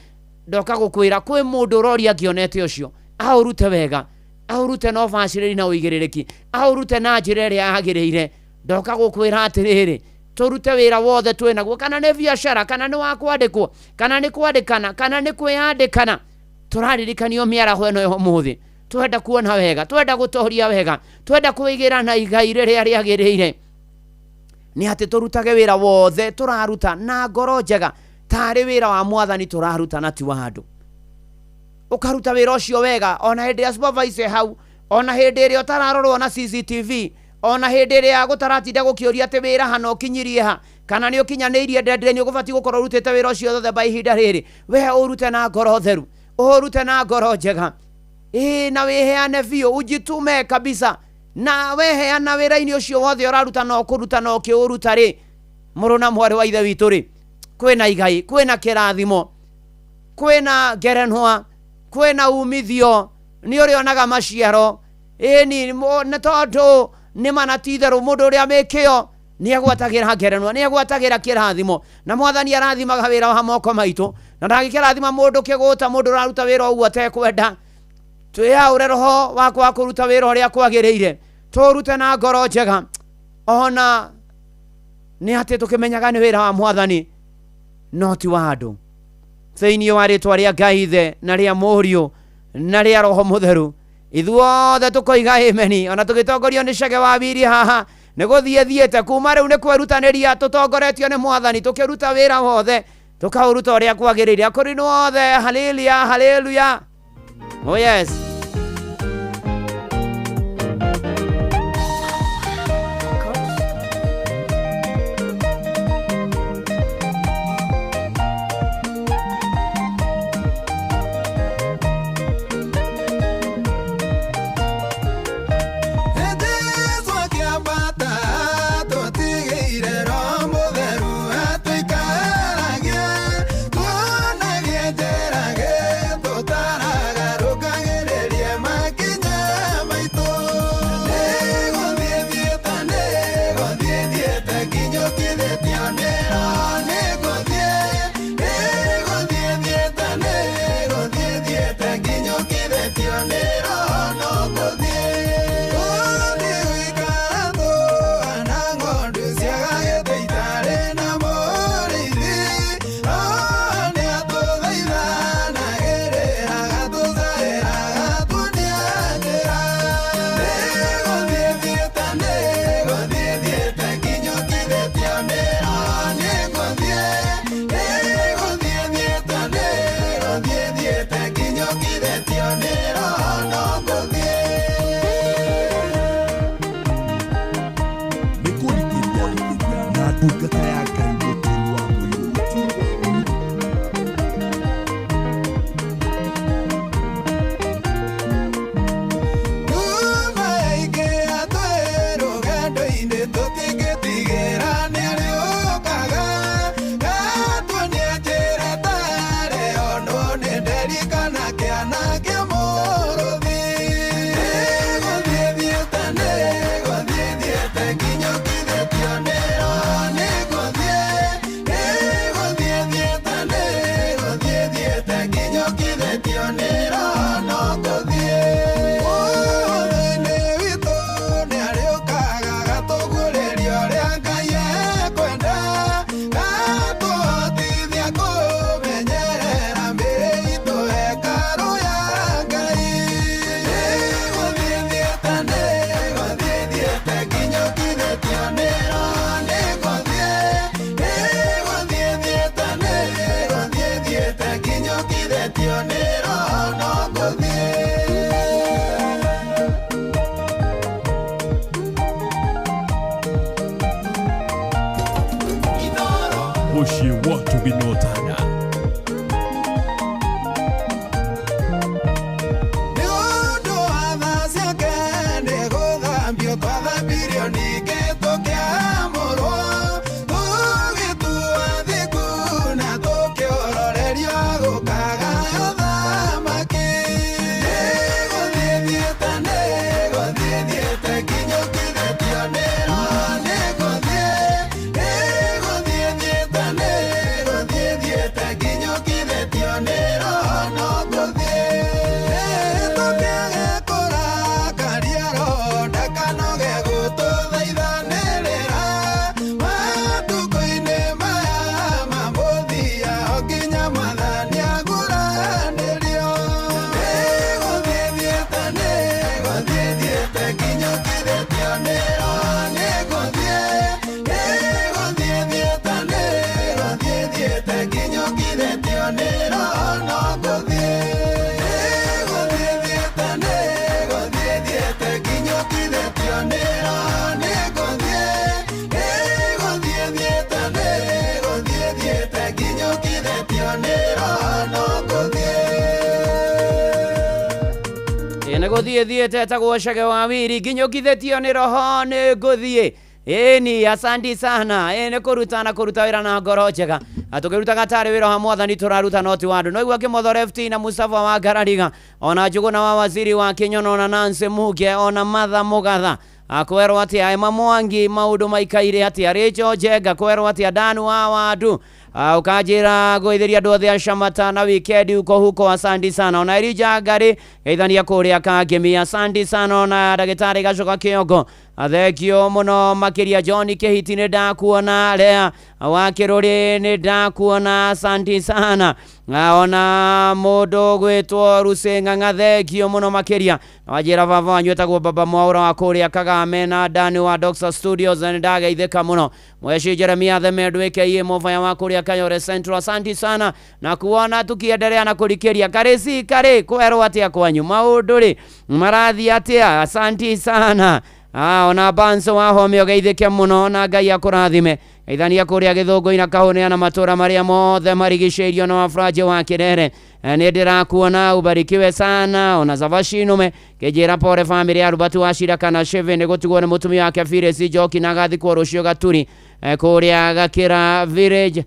Ndoka gũkwĩra kwĩ mũndũ ũroria angĩonete ũcio aũrute wega, aũrute na ũbacĩrĩri na ũigĩrĩrĩki, aũrute na njĩra ĩrĩa yagĩrĩire. Ndoka gũkwĩra atĩrĩrĩ, Tũrute wĩra wothe twĩ naguo, kana nĩ biacara, kana nĩ wa kwandĩkwo, kana nĩ kwandĩkana, kana nĩ kwĩyandĩkana. Tũraririkanio mĩaraho ĩno ya ũmũthĩ. Twenda kuona wega, twenda gũtoria wega, twenda kwĩigĩra na igai rĩrĩa rĩagĩrĩire. Nĩ atĩ tũrutage wĩra wothe tũraruta na ngoro njega, tarĩ wĩra wa mwathani tũraruta na ti wa andũ. Ũkaruta wĩra ũcio wega, ona hĩndĩ ya supervisor hau, ona hĩndĩ ĩrĩa ũtararorwo na CCTV, ona hĩndĩ ĩrĩa gũtaratinda gũkĩũria atĩ wĩra hana ũkinyirie ha, kana nĩ ũkinyanĩirie deadline ũgũbatiĩ gũkorwo ũrutĩte wĩra ũcio wothe by ihinda rĩrĩ. We ũrute na ngoro theru, ũrute na ngoro njega, ĩĩ, na wĩheane biũ, ujitume kabisa. Na weheana wĩra-inĩ ũcio wothe ũraruta na ũkũruta na ũkĩũruta rĩ, mũrũ na mwarĩ wa ithe witũ rĩ, kwĩna igai, kwĩna kĩrathimo, kwĩna ngerenwa, kwĩna umithio, nĩ ũrĩonaga maciaro. Ĩni nĩ tondũ nĩ mana ti itherũ mũndũ ũrĩa wĩ kĩyo nĩ agwatagĩra ngerenwa, nĩ agwatagĩra kĩrathimo. Na mwathani arathimaga wĩra wa moko maitũ, na ndangĩkĩrathima mũndũ kĩgũta, mũndũ ũraruta wĩra ũguo atekwenda. Twĩyaũre roho wakwa wa kũruta wĩra ũrĩa kwagĩrĩire, tũrute na ngoro njega, ona nĩ atĩ tũkĩmenyaga nĩ wĩra wa mwathani no ti wa andũ. Thĩinĩ wa rĩtwa rĩa Ngai Ithe na rĩa Mũriũ na rĩa Roho Mũtheru, ithuothe tũkoiga ameni, ona tũgĩtongorio nĩ Cege wa Wiri haha nĩ gũthiĩ thiĩte kuma rĩu nĩ kwĩrutanĩria tũtongoretio nĩ mwathani, tũkĩruta wĩra wothe tũkaũruta ũrĩa kwagĩrĩire. Akũrinwo othe, haleluya, haleluya. Oh yes. Jesu akĩambata tũtigĩire Roho Mũtheru atũikaragie, tuonagie njĩra gĩtũtaraga, rũkagĩrĩrie makinya maitũ. Nĩgũthiĩ thiĩte, nĩgũthiĩ thiĩte nginyũkithĩtio nĩ Roho, nĩgũthiĩ, nĩgũthiĩ thiĩte, nĩgũthiĩ thiĩte nginyũkithĩtio nĩ Roho, no gũthiĩ. Gũthiĩ gũikara tũhana ng'ondu ciagagĩte itarĩ na mũrĩithi. Roho nĩatũthaithanagĩrĩra, agatũcaĩra, agatuonia njĩra. Nĩgũthiĩ thiĩte, nĩgũthiĩ thiĩte nginyũkithĩtio nĩ Roho, nĩgũthiĩ, nĩgũthiĩ thiĩte, nĩgũthiĩ thiĩte nginyũkithĩtio nĩ Roho, no gũthiĩ. Nĩ kũrikĩria na ndungata ya Ngai mũturi wa mũirũ. Nyuma yaingĩra twĩ rũgendo-inĩ tũtingĩtigĩra nĩarĩũkaga, gatuonia njĩra ĩtarĩ onwo nĩ nderikana kĩana kĩa mũrũthi. Nĩgũthiĩ thiĩte, nĩgũthiĩ thiĩte nginyũkithĩtio nĩ Roho, nĩgũthiĩ, nĩgũthiĩ thiĩte, nĩgũthiĩ thiĩte nginyũkithĩtio nĩ Roho, no gũthiĩ. Mũthĩ-inĩ witũ nĩarĩũkaga agatũguũrĩria ũrĩa Ngai ekwenda, gatũhotithia kũmenyerera mĩĩrĩ itũ hekarũ ya Ngai. Nĩgũthiĩ thiĩte, nĩgũthiĩ thiĩte nginyũkithĩtio nĩ Roho, nĩgũthiĩ, nĩgũthiĩ thiĩte, nĩgũthiĩ thiĩte nginyũkithĩtio nĩ Roho, no gũthiĩ. Mũciĩ wa Ũtugi na Ũtana. Nĩ ũndũ wa tha ciake nĩgũthambio twathambirio ningĩ tũkĩamũrwo, tũgĩtuo thingu na tũkĩororerio gũkagayo thamaki. Nĩgũthiĩ thiĩte, nĩgũthiĩ thiĩte nginyũkithĩtio nĩ Roho, nĩgũthiĩ, nĩgũthiĩ thiĩte, nĩgũthiĩ thiĩte Nĩ gũthiĩ thiĩte etagwo Chege wa Wiri nginyũkithĩtio nĩ roho nĩ ngũthiĩ ĩni asanti sana ĩ nĩ kũruta na kũruta wĩra na ngoro njega Na tũkĩrutaga tarĩ wĩra wa mwathani tũraruta no ti wa andũ noigua kĩmotho lefti na Mustafa wa Ngarariga ona Njũgũna wa waziri wa Kĩnyono ona Nancy Muge ona Martha Mũgatha akwerwo atĩa Emma Mwangi maũndũ maikaire atĩa Rachel Njenga kwerwo atĩa Dan wa Wandu ukanjĩra ngũithĩria andũ othe a Shamata na wikendi uko huko asante sana ona Elijah Ngari geithania kũrĩa Kangemi asante sana ona ndagĩtarĩ Gacoka Kĩongo thengio mũno makĩria John Kĩhiti nĩ ndakuona Lea wa Kĩrũrĩ nĩ ndakuona asante sana ona mũndũ gwĩtwo Rusi Ng'ang'a thengio mũno makĩria na wanjĩra baba wanyu etagwo baba Mwaũra wa kũrĩa Kagame na Dani wa Doxa Studios na nĩndageithĩka mũno Mweshi Jeremia Themendwĩke iye movaya wa kũrĩa Kayore Central asante sana na kuona tukiendelea na kũrikĩria karĩ si karĩ kwerwo atĩa kwanyu maũndũ rĩ marathiĩ atĩa asante sana ona Banso wa home ũgeithĩke mũno na Ngai akũrathime geithania kũrĩa Gĩthũngũ-inĩ Kahũnĩa na matũra marĩa mothe marigicĩirio na wafranje wa Kĩrere nĩ ndĩrakuona ubarikiwe sana ona Zavashinume kĩnjĩra pore family ya Rubatu wa Shira kana Sheve nĩ gũtigwo nĩ mũtumia wake Phyllis Njoki na agathikwo rũciũ Gaturi kũrĩa Gakĩra Village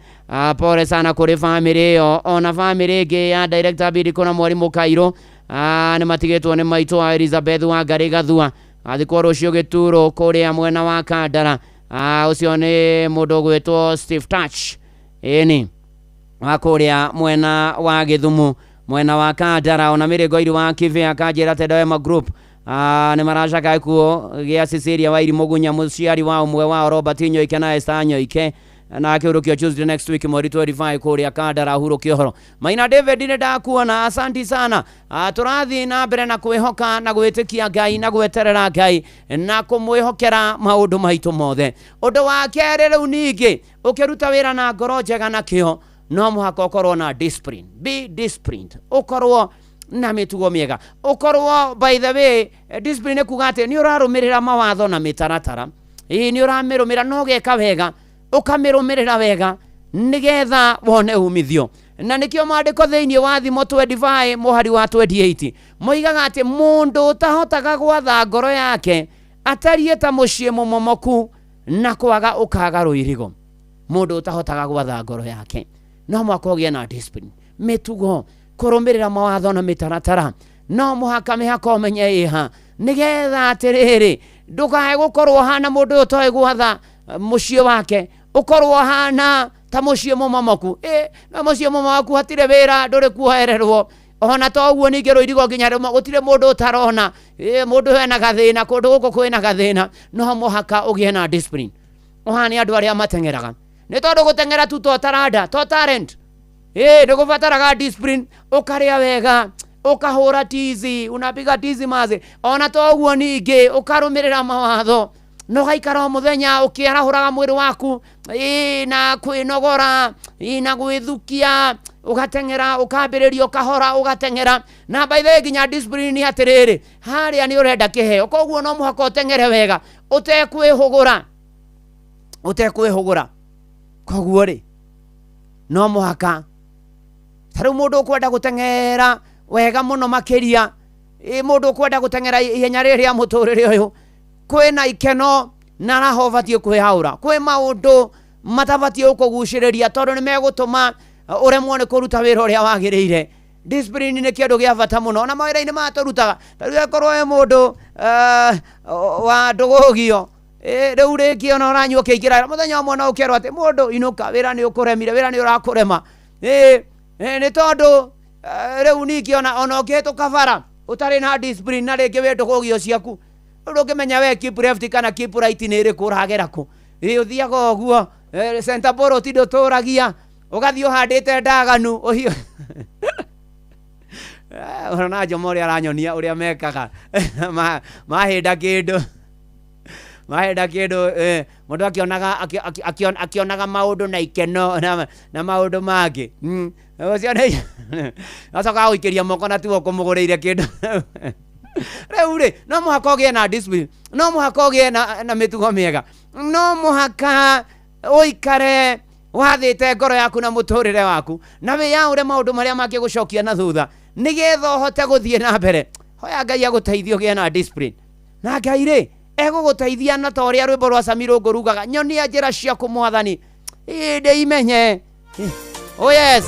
pore sana kũrĩ family ĩyo ona family ĩngĩ ya director Bidiko na mwarimũ Kairũ nĩ matigĩtwo nĩ maitũ wa Elizabeth wa Ngarĩ Gathua athikwo rũciũ Gĩturo kũrĩa mwena wa Kandara ũcio nĩ mũndũ ũgwĩtwo Steve Touch ĩni wa kũrĩa mwena wa Gĩthumo mwena wa Kandara ona Mĩrĩgo Iru wa Kivea akanjĩra Tedema Group nĩ maracaka gĩkuũ gĩa Cecilia Wairi Mũgunya mũciari wa ũmwe wao Robert Nyoike na Esther Nyoike na akĩhurũkio Tuesday next week mweri 25 kũrĩa Kandara hurũkio ũhoro Maina David nĩ ndakuona asanti sana tũrathiĩ na mbere na kwĩhoka na gwĩtĩkia Ngai na gweterera Ngai na kũmwĩhokera maũndũ maitũ mothe ũndũ wa kerĩ rĩu ningĩ ũkĩruta wĩra na ngoro njega na kĩo no mũhaka ũkorwo na discipline be disciplined ũkorwo na mĩtugo mĩega ũkorwo by the way discipline nĩ kuga atĩ nĩ ũrarũmĩrĩra mawatho na mĩtaratara ĩĩ nĩ ũramĩrũmĩrĩra na ũgeka wega ũkamĩrũmĩrĩra wega nĩgetha wone umithio na nĩkĩo maandĩko thĩinĩ wa Thimo 25 mũhari wa 28 moigaga atĩ mũndũ ũtahotaga gwatha ngoro yake atariĩ ta mũciĩ mũmomoku na kwaga ũkaga rũirigo mũndũ ũtahotaga gwatha ngoro yake no mũhaka ũgĩe na discipline mĩtugo kũrũmĩrĩra mawatho na mĩtaratara no mũhaka mĩhaka ũmenye ĩha nĩgetha atĩrĩrĩ ndũkae gũkorwo hana mũndũ ũyũ ũtoĩ gwatha mũciĩ wake ũkorwo hana ta mũciĩ mũmomoku na mũciĩ mũmomoku hatirĩ wĩra ndũrĩ kuohererwo ona to ũguo ningĩ rũirigo nginya rĩmwe gũtirĩ mũndũ ũtarona mũndũ ũyũ ena gathĩna kũndũ gũkũ kwĩna gathĩna no mũhaka ũgĩe na discipline ũhane andũ arĩa mateng'eraga nĩ tondũ gũteng'era tu to taranda to talent nĩ gũbataraga discipline ũkarĩa wega ũkahũra tizi unapiga tizi mazi ona to ũguo ningĩ ũkarũmĩrĩra mawatho no gaikara o mũthenya ũkĩarahũraga mwĩrĩ waku na kwĩnogora na gwĩthukia ũgateng'era ũkambĩrĩria ũkahora ũgateng'era na by the way nginya discipline nĩ atĩrĩrĩ harĩa nĩ ũrenda kĩheo koguo no mũhaka ũteng'ere wega ũtekwĩhũgũra ũtekwĩhũgũra koguo rĩ no mũhaka ta rĩu mũndũ ũkwenda gũteng'era wega mũno makĩria mũndũ ũkwenda gũteng'era ihenya rĩrĩ rĩa mũtũrĩre ũyũ kwĩna ikeno na raha ũbatiĩ kwĩhaũra kwĩ maũndũ matabatiĩ gũkũgucĩrĩria tondũ nĩ megũtũma ũremwo nĩ kũruta wĩra ũrĩa wagĩrĩire discipline nĩ kĩndũ gĩa bata mũno ona mawĩra-inĩ maya tũrutaga ta rĩu akorwo wĩ mũndũ wa ndũgũgio rĩu rĩngĩ ona ũranyua ũkĩingĩra mũthenya ũmwe no ũkerwo atĩ mũndũ inũka wĩra nĩ ũkũremire wĩra nĩ ũrakũrema nĩ tondũ rĩu ningĩ ona ũkĩhĩtũka bara ũtarĩ na discipline na rĩngĩ wĩ ndũgũgio ciaku ndũngĩmenya we keep left kana keep right nĩ ĩrĩkũ ũragera kũ ũthiaga ũguo center ball ũtinde ũtũragia ũgathiĩ ũhandĩte ndaganu ũhiũ ona Njomo ũrĩa aranyonia ũrĩa mekaga mahĩnda kĩndũ mahĩnda kĩndũ mũndũ akĩonaga akĩonaga maũndũ na ikeno na maũndũ mangĩ ũcio nĩ acokaga gũikĩria moko na tiwe ũkũmũgũrĩire kĩndũ rĩu rĩ no mũhaka ũgĩe na discipline no mũhaka ũgĩe na mĩtugo mĩega no mũhaka ũikare wathĩte ngoro yaku na mũtũrĩre waku na wĩyaũre maũndũ marĩa mangĩgũcokia na thutha nĩgetha ũhote gũthiĩ na mbere Hoya Ngai agũteithie ũgĩe na discipline. Na Ngai rĩ egũgũteithia na ta ũrĩa rwĩmbo rwa Sammy Rũngũ rugaga, nyonia njĩra ciaku Mwathani, ndĩimenye. Oh yes.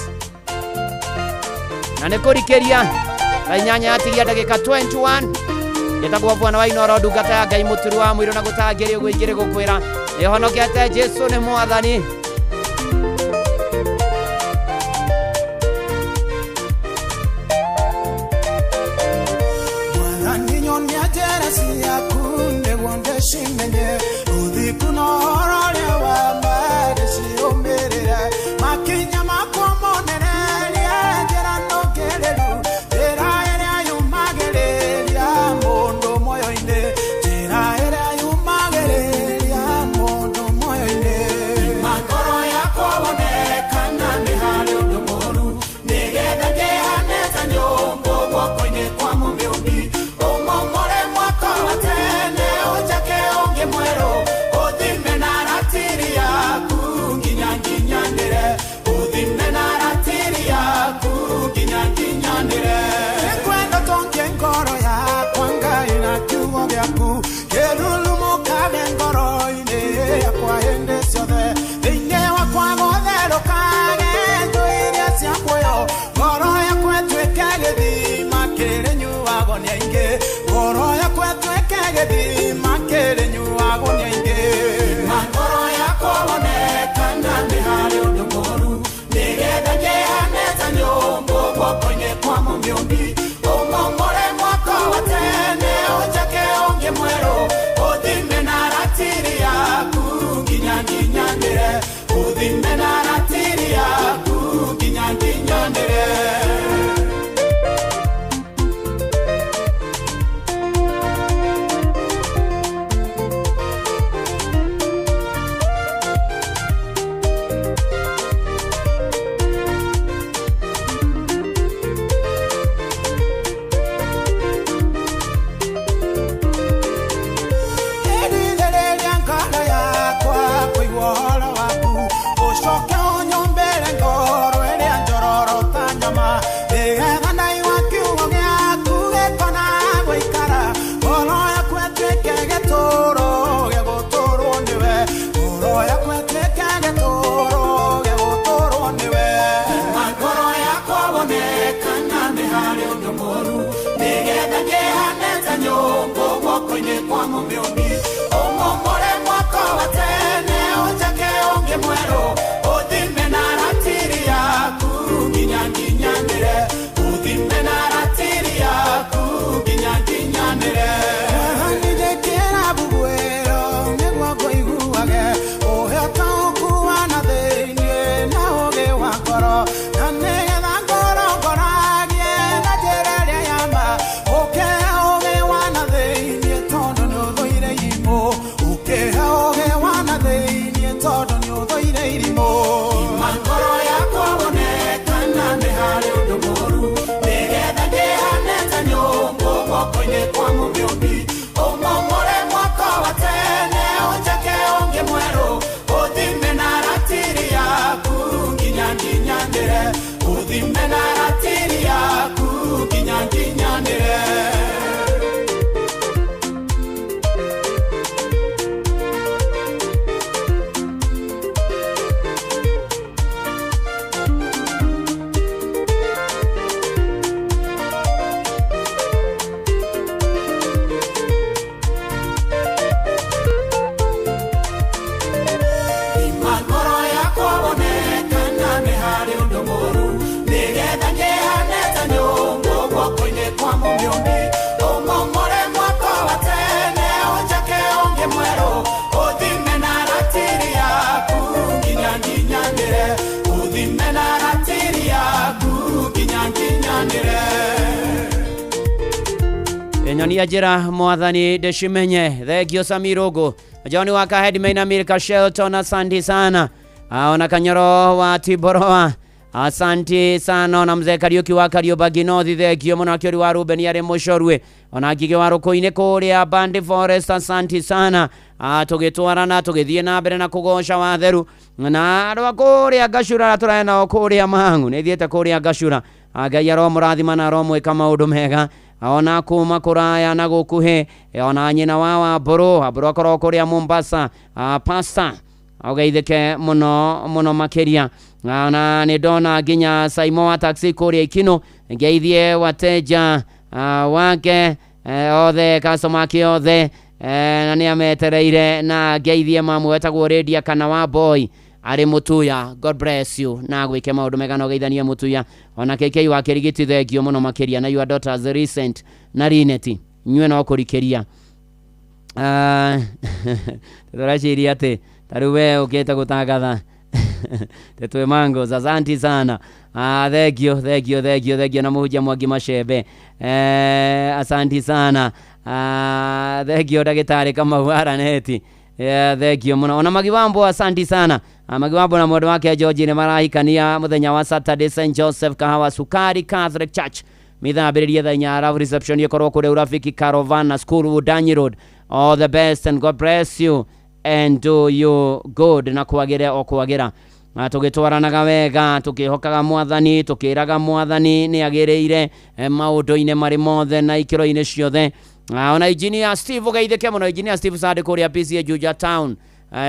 Na nĩ kũrikĩria thaa 8 yatigia ndagĩka 21. Njĩtagwo Bwana wa Inooro, ndungata ya Ngai mũturu wa mũirũ na gũtangĩrĩ ũguo ingĩrĩ gũkwĩra nĩhonokete Jesũ nĩ Mwathani. Mwathani nyonia njĩra ciaku nĩguo ndĩcimenye, ũthingu na ũhoro ũrĩa wa ma ndĩcirũmĩrĩre, makinya makwa monererie njĩra nũngĩrĩru, njĩra ĩrĩa yumagĩrĩria mũndũ muoyo-inĩ, njĩra ĩrĩa yumagĩrĩria mũndũ muoyo-inĩ. Ima ngoro yakwa wone kana nĩ harĩ ũndũ mũũru, nĩgetha ngĩhane ta nyũngũ guoko-inĩ kwa mũmĩũmbi. Ũmomore mwaka wa tene ũnjake ũngĩ mwerũ, ũthime na ratiri yaku nginya nginyanĩre, ũthime na ratiri yaku nginya nginyanĩre. Nĩngwenda ũtongie ngoro yakwa Ngai na kiugo gĩaku, kĩrurumũkage ngoro-inĩ yakwa hĩndĩ ciothe, thĩinĩ wakwa gũtherũkage njũĩ iria cia muoyo, ngoro yakwa ĩtuĩke gĩthima kĩrĩnyuagwo nĩ aingĩ, ngoro yakwa ĩtuĩke gĩthima kĩrĩnyuagwo nĩ aingĩ. Ima ngoro yakwa wone kana nĩ harĩ ũndũ mũũru, nĩgetha ngĩhane ta nyũngũ guoko-inĩ kwa mũmĩũmbi. Ũmomore mwaka wa tene ũnjake ũngĩ mwerũ, ũthime na ratiri yaku nginya nginyanĩre, ũthime na ratiri yaku nginya nginyanĩre. Ĩrithĩrĩria ngoro yakwa kũigua ũhoro waku, ũcoke ũnyũmbĩre ngoro ĩrĩa njororo ta nyama, nĩgetha ndaigua kiugo gĩaku gĩkona gũikara, ngoro yakwa ĩtuĩke gĩtũũro gĩa gũtũũrwo nĩwe, ngoro yakwa ĩtuĩke gĩtũũro gĩa gũtũũrwo nĩwe. Ima ngoro yakwa wone kana nĩ harĩ ũndũ mũũru, nĩgetha ngĩhane ta nyũngũ guoko-inĩ kwa mũmĩũmbi. Ũmomore mwaka wa tene ũnjake ũngĩ mwerũ, ũthime na ratiri yaku nginya nginyanĩre, ũthime na ratiri yaku nginya nginyanĩre. Mwathani njĩkĩra mbuguĩro nĩguo ngũiguage, ũhe ũtaũku wa na thĩinĩ na ũũgĩ wa ngoro, na nĩgetha ngorongoragie na njĩra ĩrĩa ya ma, ũkĩhe ũũgĩ wa na thĩinĩ tondũ nĩũthũire irimũ, ũkĩhe ũũgĩ wa na thĩinĩ tondũ nĩũthũire irimũ. Ima ngoro yakwa wone kana nĩ harĩ ũndũ mũũru, nĩgetha ngĩhane ta nyũngũ guoko-inĩ kwa mũmĩũmbi. Ũmomore mwaka wa tene ũnjake ũngĩ mwerũ, ũthime na ratiri yaku nginya nginyanĩre, ũthime na ratiri yaku nginya nginyanĩre. Ima ngoro yakwa wone kana nĩ harĩ ũndũ mũũru, nĩgetha ngĩhane ta nyũngũ guoko-inĩ kwa mũmĩũmbi. Ũmomore mwaka wa tene ũnjake ũngĩ mwerũ, ũthime na ratiri yaku nginya nginyanĩre, ũthime na ratiri yaku nginya nginyanĩre. Nyonia njĩra Mwathani ndĩcimenye. Thengio Sammy Rũngũ, John wa Headman Milka Shelton, asante sana. Ona Kanyoro wa Tiboroa, asante sana. Ona mzee Kariuki wa Kariobangi North, thengio mũno. Akĩori wa Ruben arĩ mũcorwe, ona Ngigĩ wa Rũkũinĩ kũrĩa Bandi Forest, asante sana. Tũgĩtwarana tũgĩthiĩ na mbere na kũgoca watheru na andũ a kũrĩa Ngacura arĩa tũrarĩ nao kũrĩa Mang'u, nĩ thiĩte kũrĩa Ngacura. Ngai aromũrathima na aromwĩka maũndũ mega. Ona kuma kuraya na gukuhi, ona nyina wa Wamburu, Wamburu akorwo kuria Mombasa, pastor ugeithike muno muno makiria. Na nĩ ndona nginya Saimo wa taxi kũrĩa Ikino, ngeithie wateja wake othe, customer ake othe, na nĩ ametereire, na ngeithie mamu wetagwo Redia kana wa boy arĩ Mutuya. God bless you na gwĩke maũndũ mega na ũgeithanie Mutuya. Ona KK wa Kĩrigiti, thengio mũno makĩria, na your daughters recent na Rineti, inyuĩ no kũrikĩria. Tũraciria atĩ tarĩu we ũkĩte gũtangatha tetwe mango. Asante sana, thengio thengio thengio thengio. Na mũhunjia Mwangi Macembe, asanti sana, thengio. Ndagĩtarĩ Kamau Araneti, thengio mũno. Ona Magiwambo, asanti sana. Magiwambo na mwendwa wake George nĩ marahikania mũthenya wa Saturday, St Joseph Kahawa Sukari Catholic Church, mithambĩrĩrie thaa 4, arabu reception ĩkorwo kũrĩa Urafiki Caravana School, Udanyi Road. All the best and God bless you and do you good, na kwagĩre o kwagĩra. Na tũgĩtwaranaga wega, tũkĩhokaga mwathani, tũkĩraga mwathani nĩ agĩrĩire maũndũ-inĩ marĩ mothe na ikĩro-inĩ ciothe. Ona engineer Steve, ũgeithĩke mũno. Engineer Steve Sande kũrĩa PCA Juja Town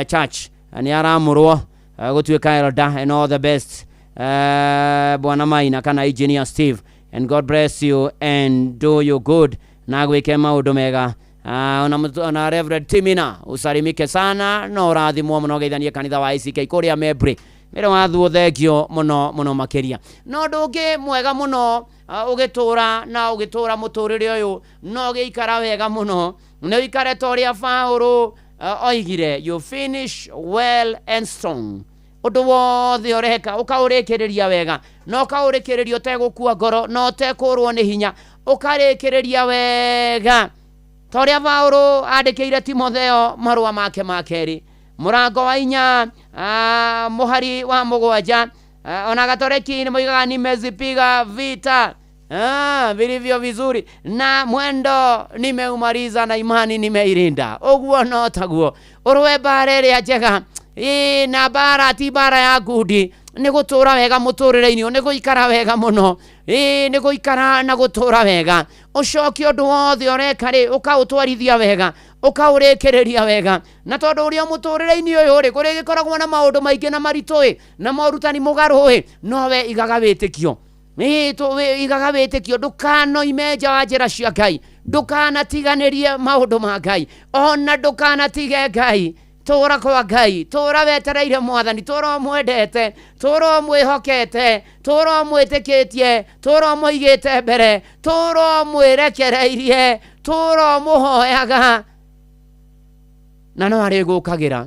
Church nĩ aramũrwo gũtuĩka elder, and all the best, bwana Maina kana engineer Steve, and God bless you and do you good, na gwĩke maũndũ mega. Ona Reverend Timina, usalimike sana no ũrathimwo mũno, geithanie kanitha wa ICK kũrĩa Membri mĩrĩ wathuo, thengio mũno mũno makĩria. Na ũndũ ũngĩ mwega mũno, ũgĩtũra na ũgĩtũra mũtũrĩre ũyũ no ũgĩikara wega mũno, nĩ ũikare ta ũrĩa Paũlũ oigire, you finish well and strong. Ũndũ wothe ũreka ũkaũrĩkĩrĩria wega, na ũkaũrĩkĩrĩria ũtegũkua ngoro na ũtekũrwo nĩ hinya, ũkarĩkĩrĩria wega ta ũrĩa Paũlũ andĩkĩire Timotheo marũa make ma kerĩ, mũrango wa 4, mũhari wa 7. Ona Gatoreki nĩ moigaga, nimezipiga vita vilivyo vizuri, na mwendo nimeumaliza, na imani nimeirinda. Ũguo no taguo ũrũe mbara ĩrĩa njega. Ĩ na mbara ti mbara ya ngundi, nĩ gũtũra wega mũtũrĩre-inĩ, nĩ gũikara wega mũno. Ĩ nĩ gũikara na gũtũra wega, ũcoke ũndũ wothe ũreka rĩ, ũkaũtwarithia wega, ũkaũrĩkĩrĩria wega. Na tondũ ũrĩa mũtũrĩre-inĩ ũyũ rĩ, kũrĩ gĩkoragwo na maũndũ maingĩ na maritũ ĩ, na morutani mũgarũ ĩ, nowe igaga wĩtĩkio. Igaga wĩtĩkio, ndũkanoime nja wa njĩra cia Ngai, ndũkanatiganĩrie maũndũ ma Ngai, ona ndũkanatige Ngai. Tũra kwa Ngai, tũra wetereire mwathani, tũra ũmwendete, tũra ũmwĩhokete, tũra ũmwĩtĩkĩtie, tũra ũmũigĩte mbere, tũra ũmwĩrekereirie, tũra ũmũhoyaga, na no arĩgũkagĩra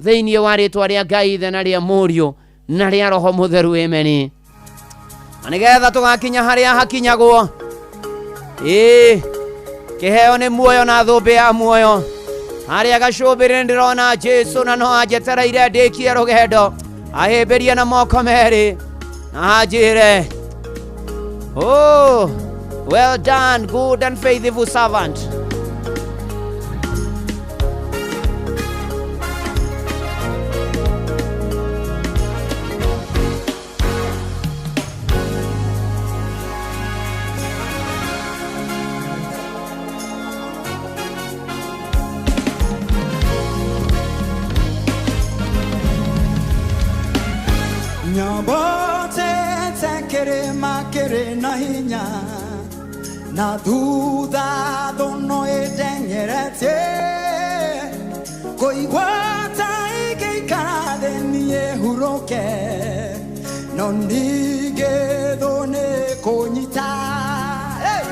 thĩinĩ wa rĩtwa rĩa Ngai Ithe na rĩa Mũriũ na rĩa Roho Mũtheru, ameni. Na nĩgetha tũgakinya harĩa hakinyagwo, ĩĩ kĩheo nĩ muoyo na thũmbĩ ya muoyo. Harĩa gacũmbĩrĩ ndĩrona Jesu, na no anjetereire ndĩkie rũgendo, ahĩmbĩrie na moko merĩ na anjĩre, oh, well done, good and faithful servant. Nyambate kĩrĩma kĩrĩ na hinya, na thutha thũno ĩteng'eretie, kũigua ta ingĩikara thĩ niĩ hurũke, no ningĩ thũ nĩ kũnyita. Hey!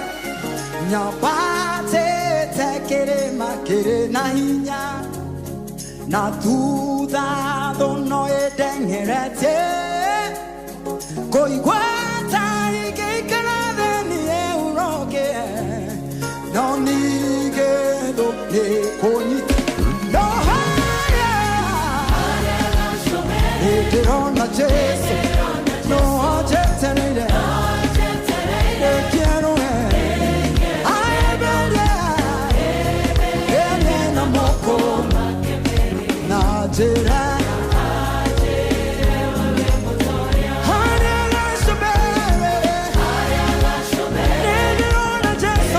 Nyambatĩte kĩrĩma kĩrĩ na hinya, na thutha thũno ĩteng'eretie, kũigua ta ingĩikara thĩ niĩ hurũke, no ningĩ thũ nĩ kũnyita. No harĩa nĩndĩrona Jesũ, no anjetereire ndĩkĩerũe, ahĩmbĩrie ĩrĩ na moko na njĩra. Harĩa gacũmbĩrĩ nĩndĩrona Jesũ,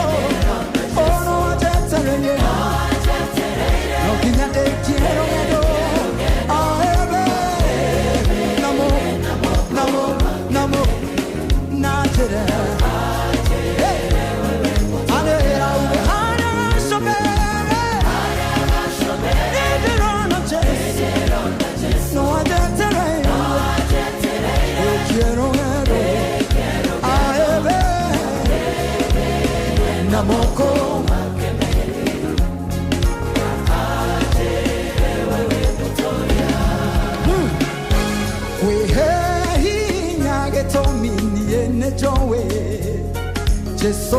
Jesu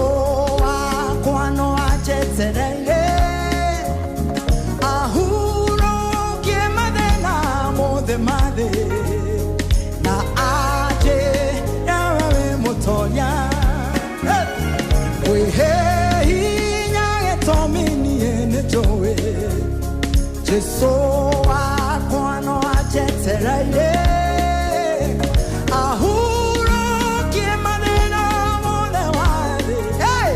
wakwa no anjetereire ahurũkie mathĩna mothe ma thĩ na anjĩre we wĩ mũtoria. Kwĩhe hinya gĩtũmi niĩ nĩnjũĩ Jesu wakwa no anjetereire ahurũkie mathĩna mothe ma thĩ. Hey!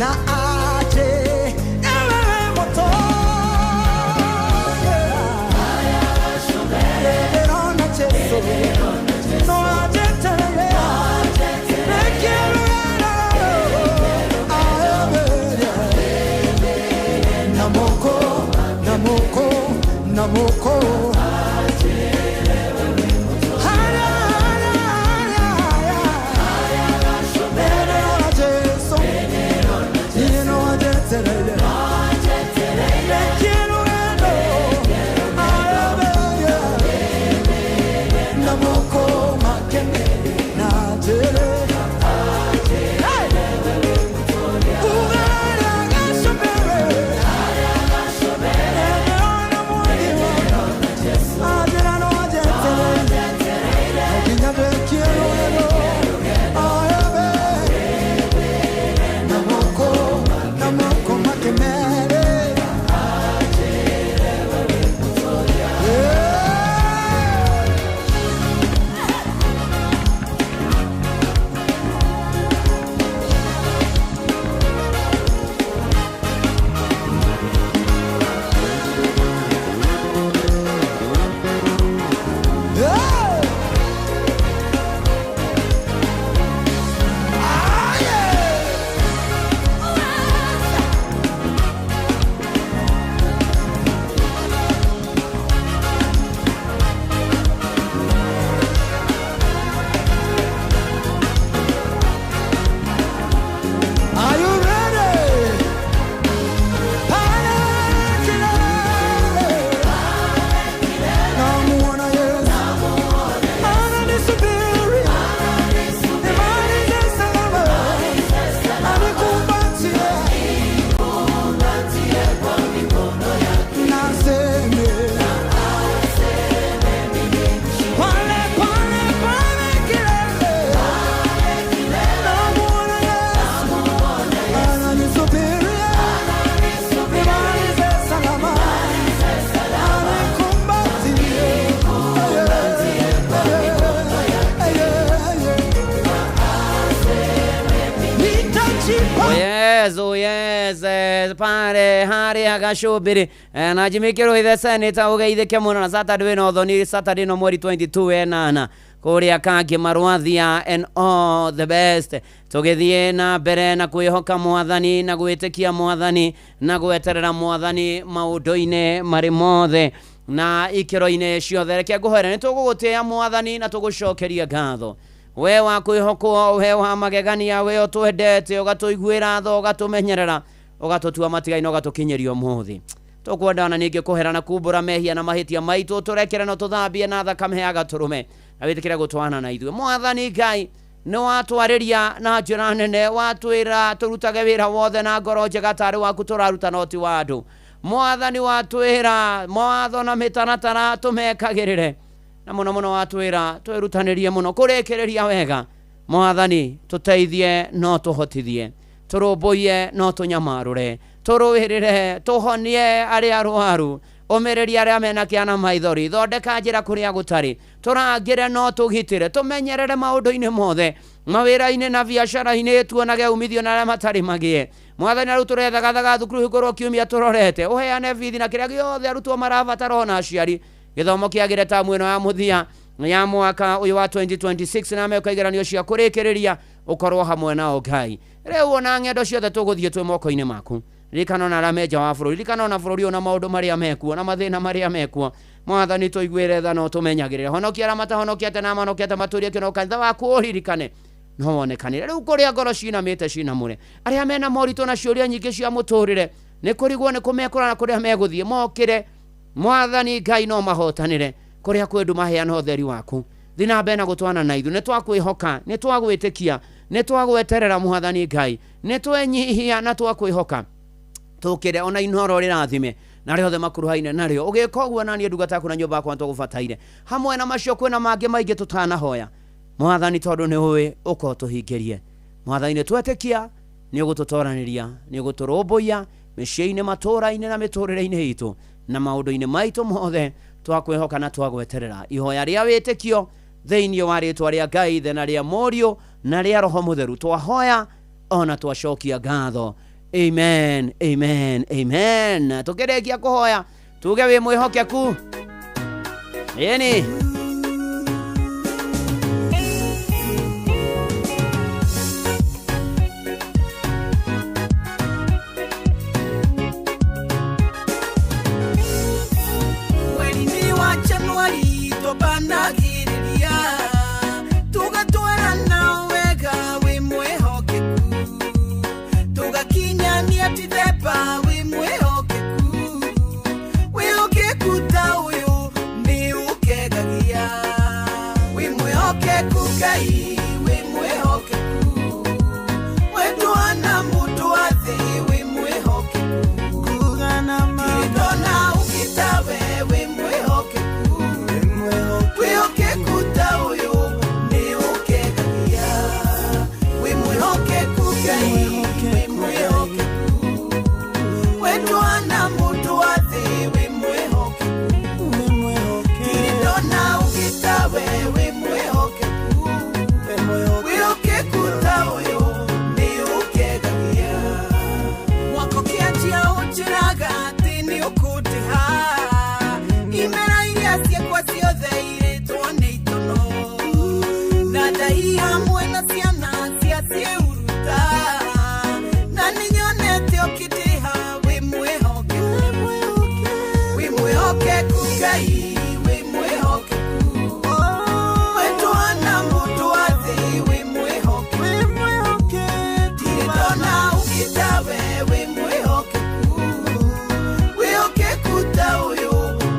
Na anjĩre we wĩ mũtoria. Ndĩrona Jesu no anjetereire Namoko, namoko, namoko. Haya, haya, haya, haya. Ndĩrona Jesu, niĩ no anjetereire. Ndekie rũgendo, ayabeye. Namoko makene na njĩre. Hey! Ugarĩa gacũmbĩrĩ. Are you ready? Pale kilele. Namuona Yesu. Ananisubiri. Nimalize salama. Anikumbatie. Naseme. Pale, pale, pale kilele. Namuona Yesu. Ananisubiri. Nimalize salama. Anikumbatie. Nitajipa Yes, oh yes, pare harĩa gacũmbĩrĩ. Na Jimmy Kĩrũithe seneta ũgeithĩke mũno na Saturday wĩna ũthoni Saturday no mweri 22 enana kũrĩa Kangi Marwathia and all the best. Tũgĩthiĩ na mbere na kwĩhoka mwathani na gwĩtĩkia mwathani na gweterera mwathani maũndũ-inĩ marĩ mothe na ikĩro-inĩ ciothe. Reke ngũhoere nĩ tũgũgũtĩĩa mwathani na tũgũcokeria ngatho we wa kwĩhokwo, we wa magegania, we ũtwendete ũgatũiguĩra tha, ũgatũmenyerera, ũgatũtua matigai na ũgatũkinyĩria ũmũthĩ. Tũkwenda ona ningĩ kũhera na kumbũra mehia na mahĩtia maitũ, tũrekere na tũthambie na thakame ya gatũrũme na wĩtĩkĩre gũtwana na ithuĩ. Mwathani Ngai nĩ watwarĩria na njĩra nene, watwĩra tũrutage wĩra wothe na ngoro njega tarĩ waku tũraruta no ti wa andũ. Mwathani watwĩra mawatho na mĩtaratara tũmekagĩrĩre na mũno mũno watwĩra twĩrutanĩrie mũno kũrĩkĩrĩria wega. Mwathani tũteithie no tũhotithie, tũrũmbũiye no tũnyamarũre, tũrũĩrĩre, tũhonie arĩa arwaru, ũmĩrĩrie arĩa mena kĩana maithori, thondeka njĩra kũrĩa gũtarĩ, tũrangĩre no tũgitĩre, tũmenyerere maũndũ-inĩ mothe, mawĩra-inĩ na biacara-inĩ, tuonage umithio na arĩa matarĩ magĩe. Mwathani arutwo tũrethagathaga thukuru hingũrwo kiumia tũrorete, ũheane bithi na kĩrĩa gĩothe arutwo marabatara ona aciari. Gĩthomo kĩagĩre tamu ĩno ya mũthia ya mwaka ũyũ wa 2026 na meka igeranio cia kũrĩkĩrĩria ũkorwo hamwe nao Ngai. Rĩu ona ng'endo ciothe tũgũthiĩ twĩ moko-inĩ maku. Ririkana ona arĩa me nja wa bũrũri, ririkana ona bũrũri ũyũ na maũndũ marĩa mekuo na mathĩna marĩa mekuo. Mwathani tũiguĩre tha na ũtũmenyagĩrĩre. Honokia arĩa matahonokiete na mahonokiete matũrie kĩno kanitha waku ũririkane no wonekanĩre. Rĩu kũrĩa ngoro cinamĩte cinamũre, arĩa mena moritũ na ciũria nyingĩ cia mũtũrĩre nĩ kũrigwo nĩ kũmekũra na kũrĩa megũthiĩ mokĩre. Mwathani Ngai no mahotanĩre kũrĩa kwĩ nduma, heana ũtheri waku. Thiĩ na mbere na gũtwana na ithuĩ, nĩ twakwĩhoka, nĩ twagwĩtĩkia, Nĩ twagweterera Mwathani Ngai, nĩ twenyihia na twakwĩhoka, tũkĩre ona Inoro rĩrathime na rĩothe makuruhaine narĩo. Ũgĩka ũguo na niĩ ndungata yaku na nyũmba yakwa nĩtũgũbataire. Hamwe na macio kwĩna mangĩ maingĩ tũtanahoya Mwathani, tondũ nĩ ũĩ ũka ũtũhingĩrie. Mwathani, nĩ twetĩkia nĩ ũgũtũtoranĩria, nĩ ũgũtũrũmbũiya mĩciĩ-inĩ, matũũra-inĩ na mĩtũrĩre-inĩ itũ na maũndũ-inĩ maitũ mothe. Twakwĩhoka na twagweterera ihoya rĩa wĩtĩkio thĩinĩ wa rĩtwa rĩa Ngai Ithe na rĩa Mũriũ na rĩa Roho Mũtheru, twahoya ona twacokia ngatho. Amen, amen, amen. Tũkĩrĩkia kũhoya tuge wĩ mwĩhokeku. Ĩni Mweri-inĩ wa Januari twabanagĩrĩria, tũgatwarana wega wĩ mwĩhokeku, tũgakinyania Dithemba wĩ mwĩhokeku. Wĩhokeku ta ũyũ nĩ ũkegagia. Wĩ mwĩhokeku Ngai, wĩ mwĩhokeku, wetwana mũndũ wa thĩ, wĩ mwĩhokeku, ndona ũkĩtawe, wĩ mwĩhokeku. Wĩhokeku ta ũyũ nĩ ũkegagia. Wĩ mwĩhokeku Ngai, wĩ mwĩhokeku, wetwana mũndũ wa thĩ, wĩ mwĩhokeku, ndirĩ ndona ũkĩtawe, wĩ mwĩhokeku. Wĩhokeku ta ũyũ nĩ ũkegagia. Mwaka ũkĩanjia ũnjĩraga atĩ nĩ ũkũndĩha, imera iria ciakwa ciothe irĩtwo nĩ itono, na ndai hamwe na ciana cia ciĩuruta, na nĩnyonete ũkĩndĩha. Wĩ mwĩhokeku, wĩ mwĩhokeku Ngai, wĩ mwĩhokeku, wetwana mũndũ wa thĩ, wĩ mwĩhokeku, ndirĩ ndona ũkĩtawe, wĩ mwĩhokeku. Wĩhokeku ta ũyũ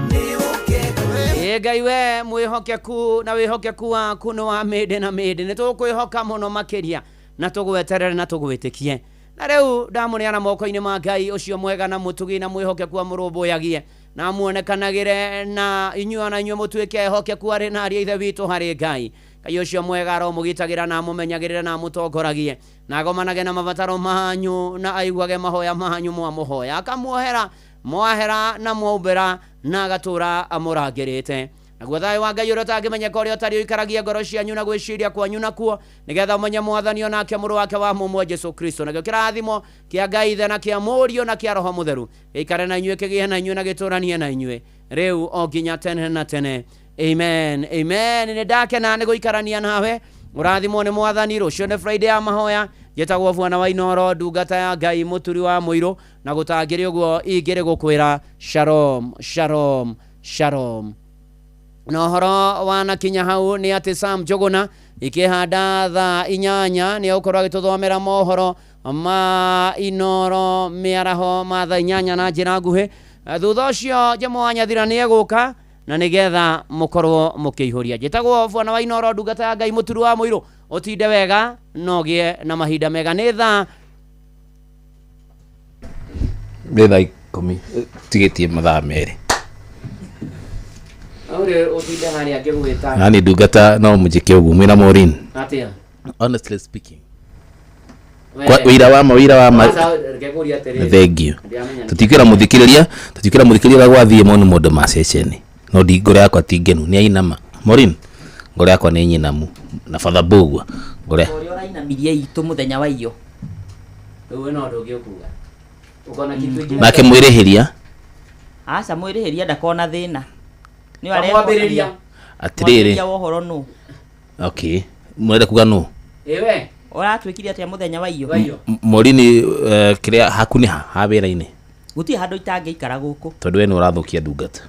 nĩ ũkegagia. Ĩ Ngai we mwĩhokeku, na wĩhokeku waku nĩ wa mĩndĩ na mĩndĩ. Nĩ tũkwĩhoka mũno makĩria na tũgweterere na tũgwĩtĩkie. Na rĩu ndamũneana moko-inĩ ma Ngai ũcio mwega na mũtugi na mwĩhokeku, amũrũmbũyagie na muonekanagĩre na inyuĩ ona inyuĩ mũtuĩke ehokeku arĩ na ariũ a Ithe witũ harĩ Ngai. Ngai ũcio mwega aromũgitagĩra na amũmenyagĩrĩra na amũtongoragie na agomanage na mabataro manyu na aiguage mahoya manyu mwamũhoya, akamuohera mwahera na mwaumbĩra na agatũra amũrangĩrĩte. Naguo thayũ wa Ngai ũrĩa ũtangĩmenyeka, ũrĩa ũtarĩ, ũikaragie ngoro cianyu na gwĩciria kwanyu nakuo, nĩgetha ũmenye Mwathani onake mũrũ wake wa mũmwe Jesu Kristo. Nakĩo kĩrathimo kĩa Ngai Ithe na kĩa Mũriũ na kĩa Roho Mũtheru gĩikare na inyuĩ, kĩgĩe na inyuĩ na gĩtũranie na inyuĩ rĩu o nginya tene na tene. Amen, amen. Nĩ ndakena nĩ gũikarania nawe. Ũrathimwo nĩ Mwathani. Rũciũ nĩ Friday ya mahoya. Njĩtagwo Bwana wa Inoro, ndungata ya Ngai, mũturi wa mũirũ, na gũtangĩrĩ ũguo ingĩrĩ gũkwĩra shalom, shalom, shalom. Na ũhoro wanakinya hau nĩ atĩ Sam Njũgũna ikĩhanda thaa 8 nĩ egũkorwo agĩtũthomera mohoro ma Inoro mĩaraho ma thaa 8 na njĩra nguhĩ. Thutha ũcio Jemo wa Nyathira nĩ egũka na nĩgetha mũkorwo mũkĩihũria. Njĩtagwo Bwana wa Inoro, ndungata ya Ngai, mũturi wa mũirũ. Ũtinde wega na ũgĩe na mahinda mega. Nĩ thaa Nĩ thaa 10 tigĩtie mathaa 2. Ũrĩ ũtinde harĩa ngĩgwĩta. Nani ndungata no mũnjĩke ũguo mwĩna Maureen. Atĩa? Honestly speaking, We- Kwa wĩira wa ma, wĩira wa ma. Sasa, reke ngũrie atĩrĩrĩ. Thank you. Ndiamenya nĩ- Tũtikĩra mũthikĩrĩria gwathiĩ mo nĩ mũndũ ma ceceni, no ndi ngoro yakwa ti ngenu nĩ ainama. Maureen, ngoro yakwa nĩ nyinamu na Father Bogwa ngoro Ũrĩa ũrainamirie itũ mũthenya wa iyo. Rĩu we no ũndũ ũngĩ ũkuga. Ũkona kitu ingĩ. Nake mwĩrĩhĩria. Aca, mwĩrĩhĩria ndakona thĩna. Nĩ Kamwambĩrĩria. Atĩrĩrĩ. Mwambĩrĩria wa ũhoro nũ? Okay, mũrenda kuga nũ? Ĩwe. Ũratwĩkire atĩa mũthenya wa iyo? Maureen, kĩrĩa haku nĩ ha wĩra-inĩ? Gũtirĩ handũ itangĩikara gũkũ. Tondũ we nĩ ũrathũkia ndungata.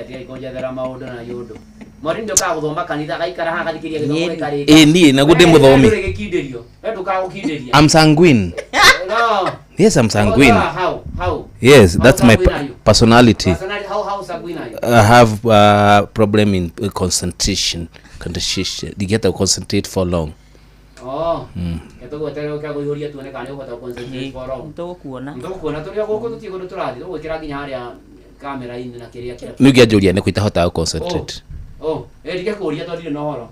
Tigai kũnjethera maũndũ na yũndũ. Maureen nĩũkaga gũthoma kanitha, agaikara haha agathikĩrĩria gĩthomo gĩkarĩka. Ĩ niĩ naguo ndĩ mũthomi. Ndũrĩ gĩkindĩrio. We ndũkaga gũkindĩria. I'm sanguine. No. Yes, I'm sanguine. How? Yes, How that's my sanguine are you? personality. Personality, how sanguine are you? I have problem in concentration. Concentration. You get to concentrate for long. Oh. Tũgweterera ũke kũihũria tuone kana nĩ ũkũhota gũ-concentrate for long. Tũgũkuona. Tũgũkuona tũrĩ o gũkũ tũtirĩ kũndũ tũrathiĩ tũgwĩkĩra nginya harĩa kamera-inĩ na kĩrĩa kĩrĩa. Nĩ ũngĩanjũria nĩ kũ itahotaga concentrate. Oh, eh ndige kũria tondũ ndirĩ na ũhoro.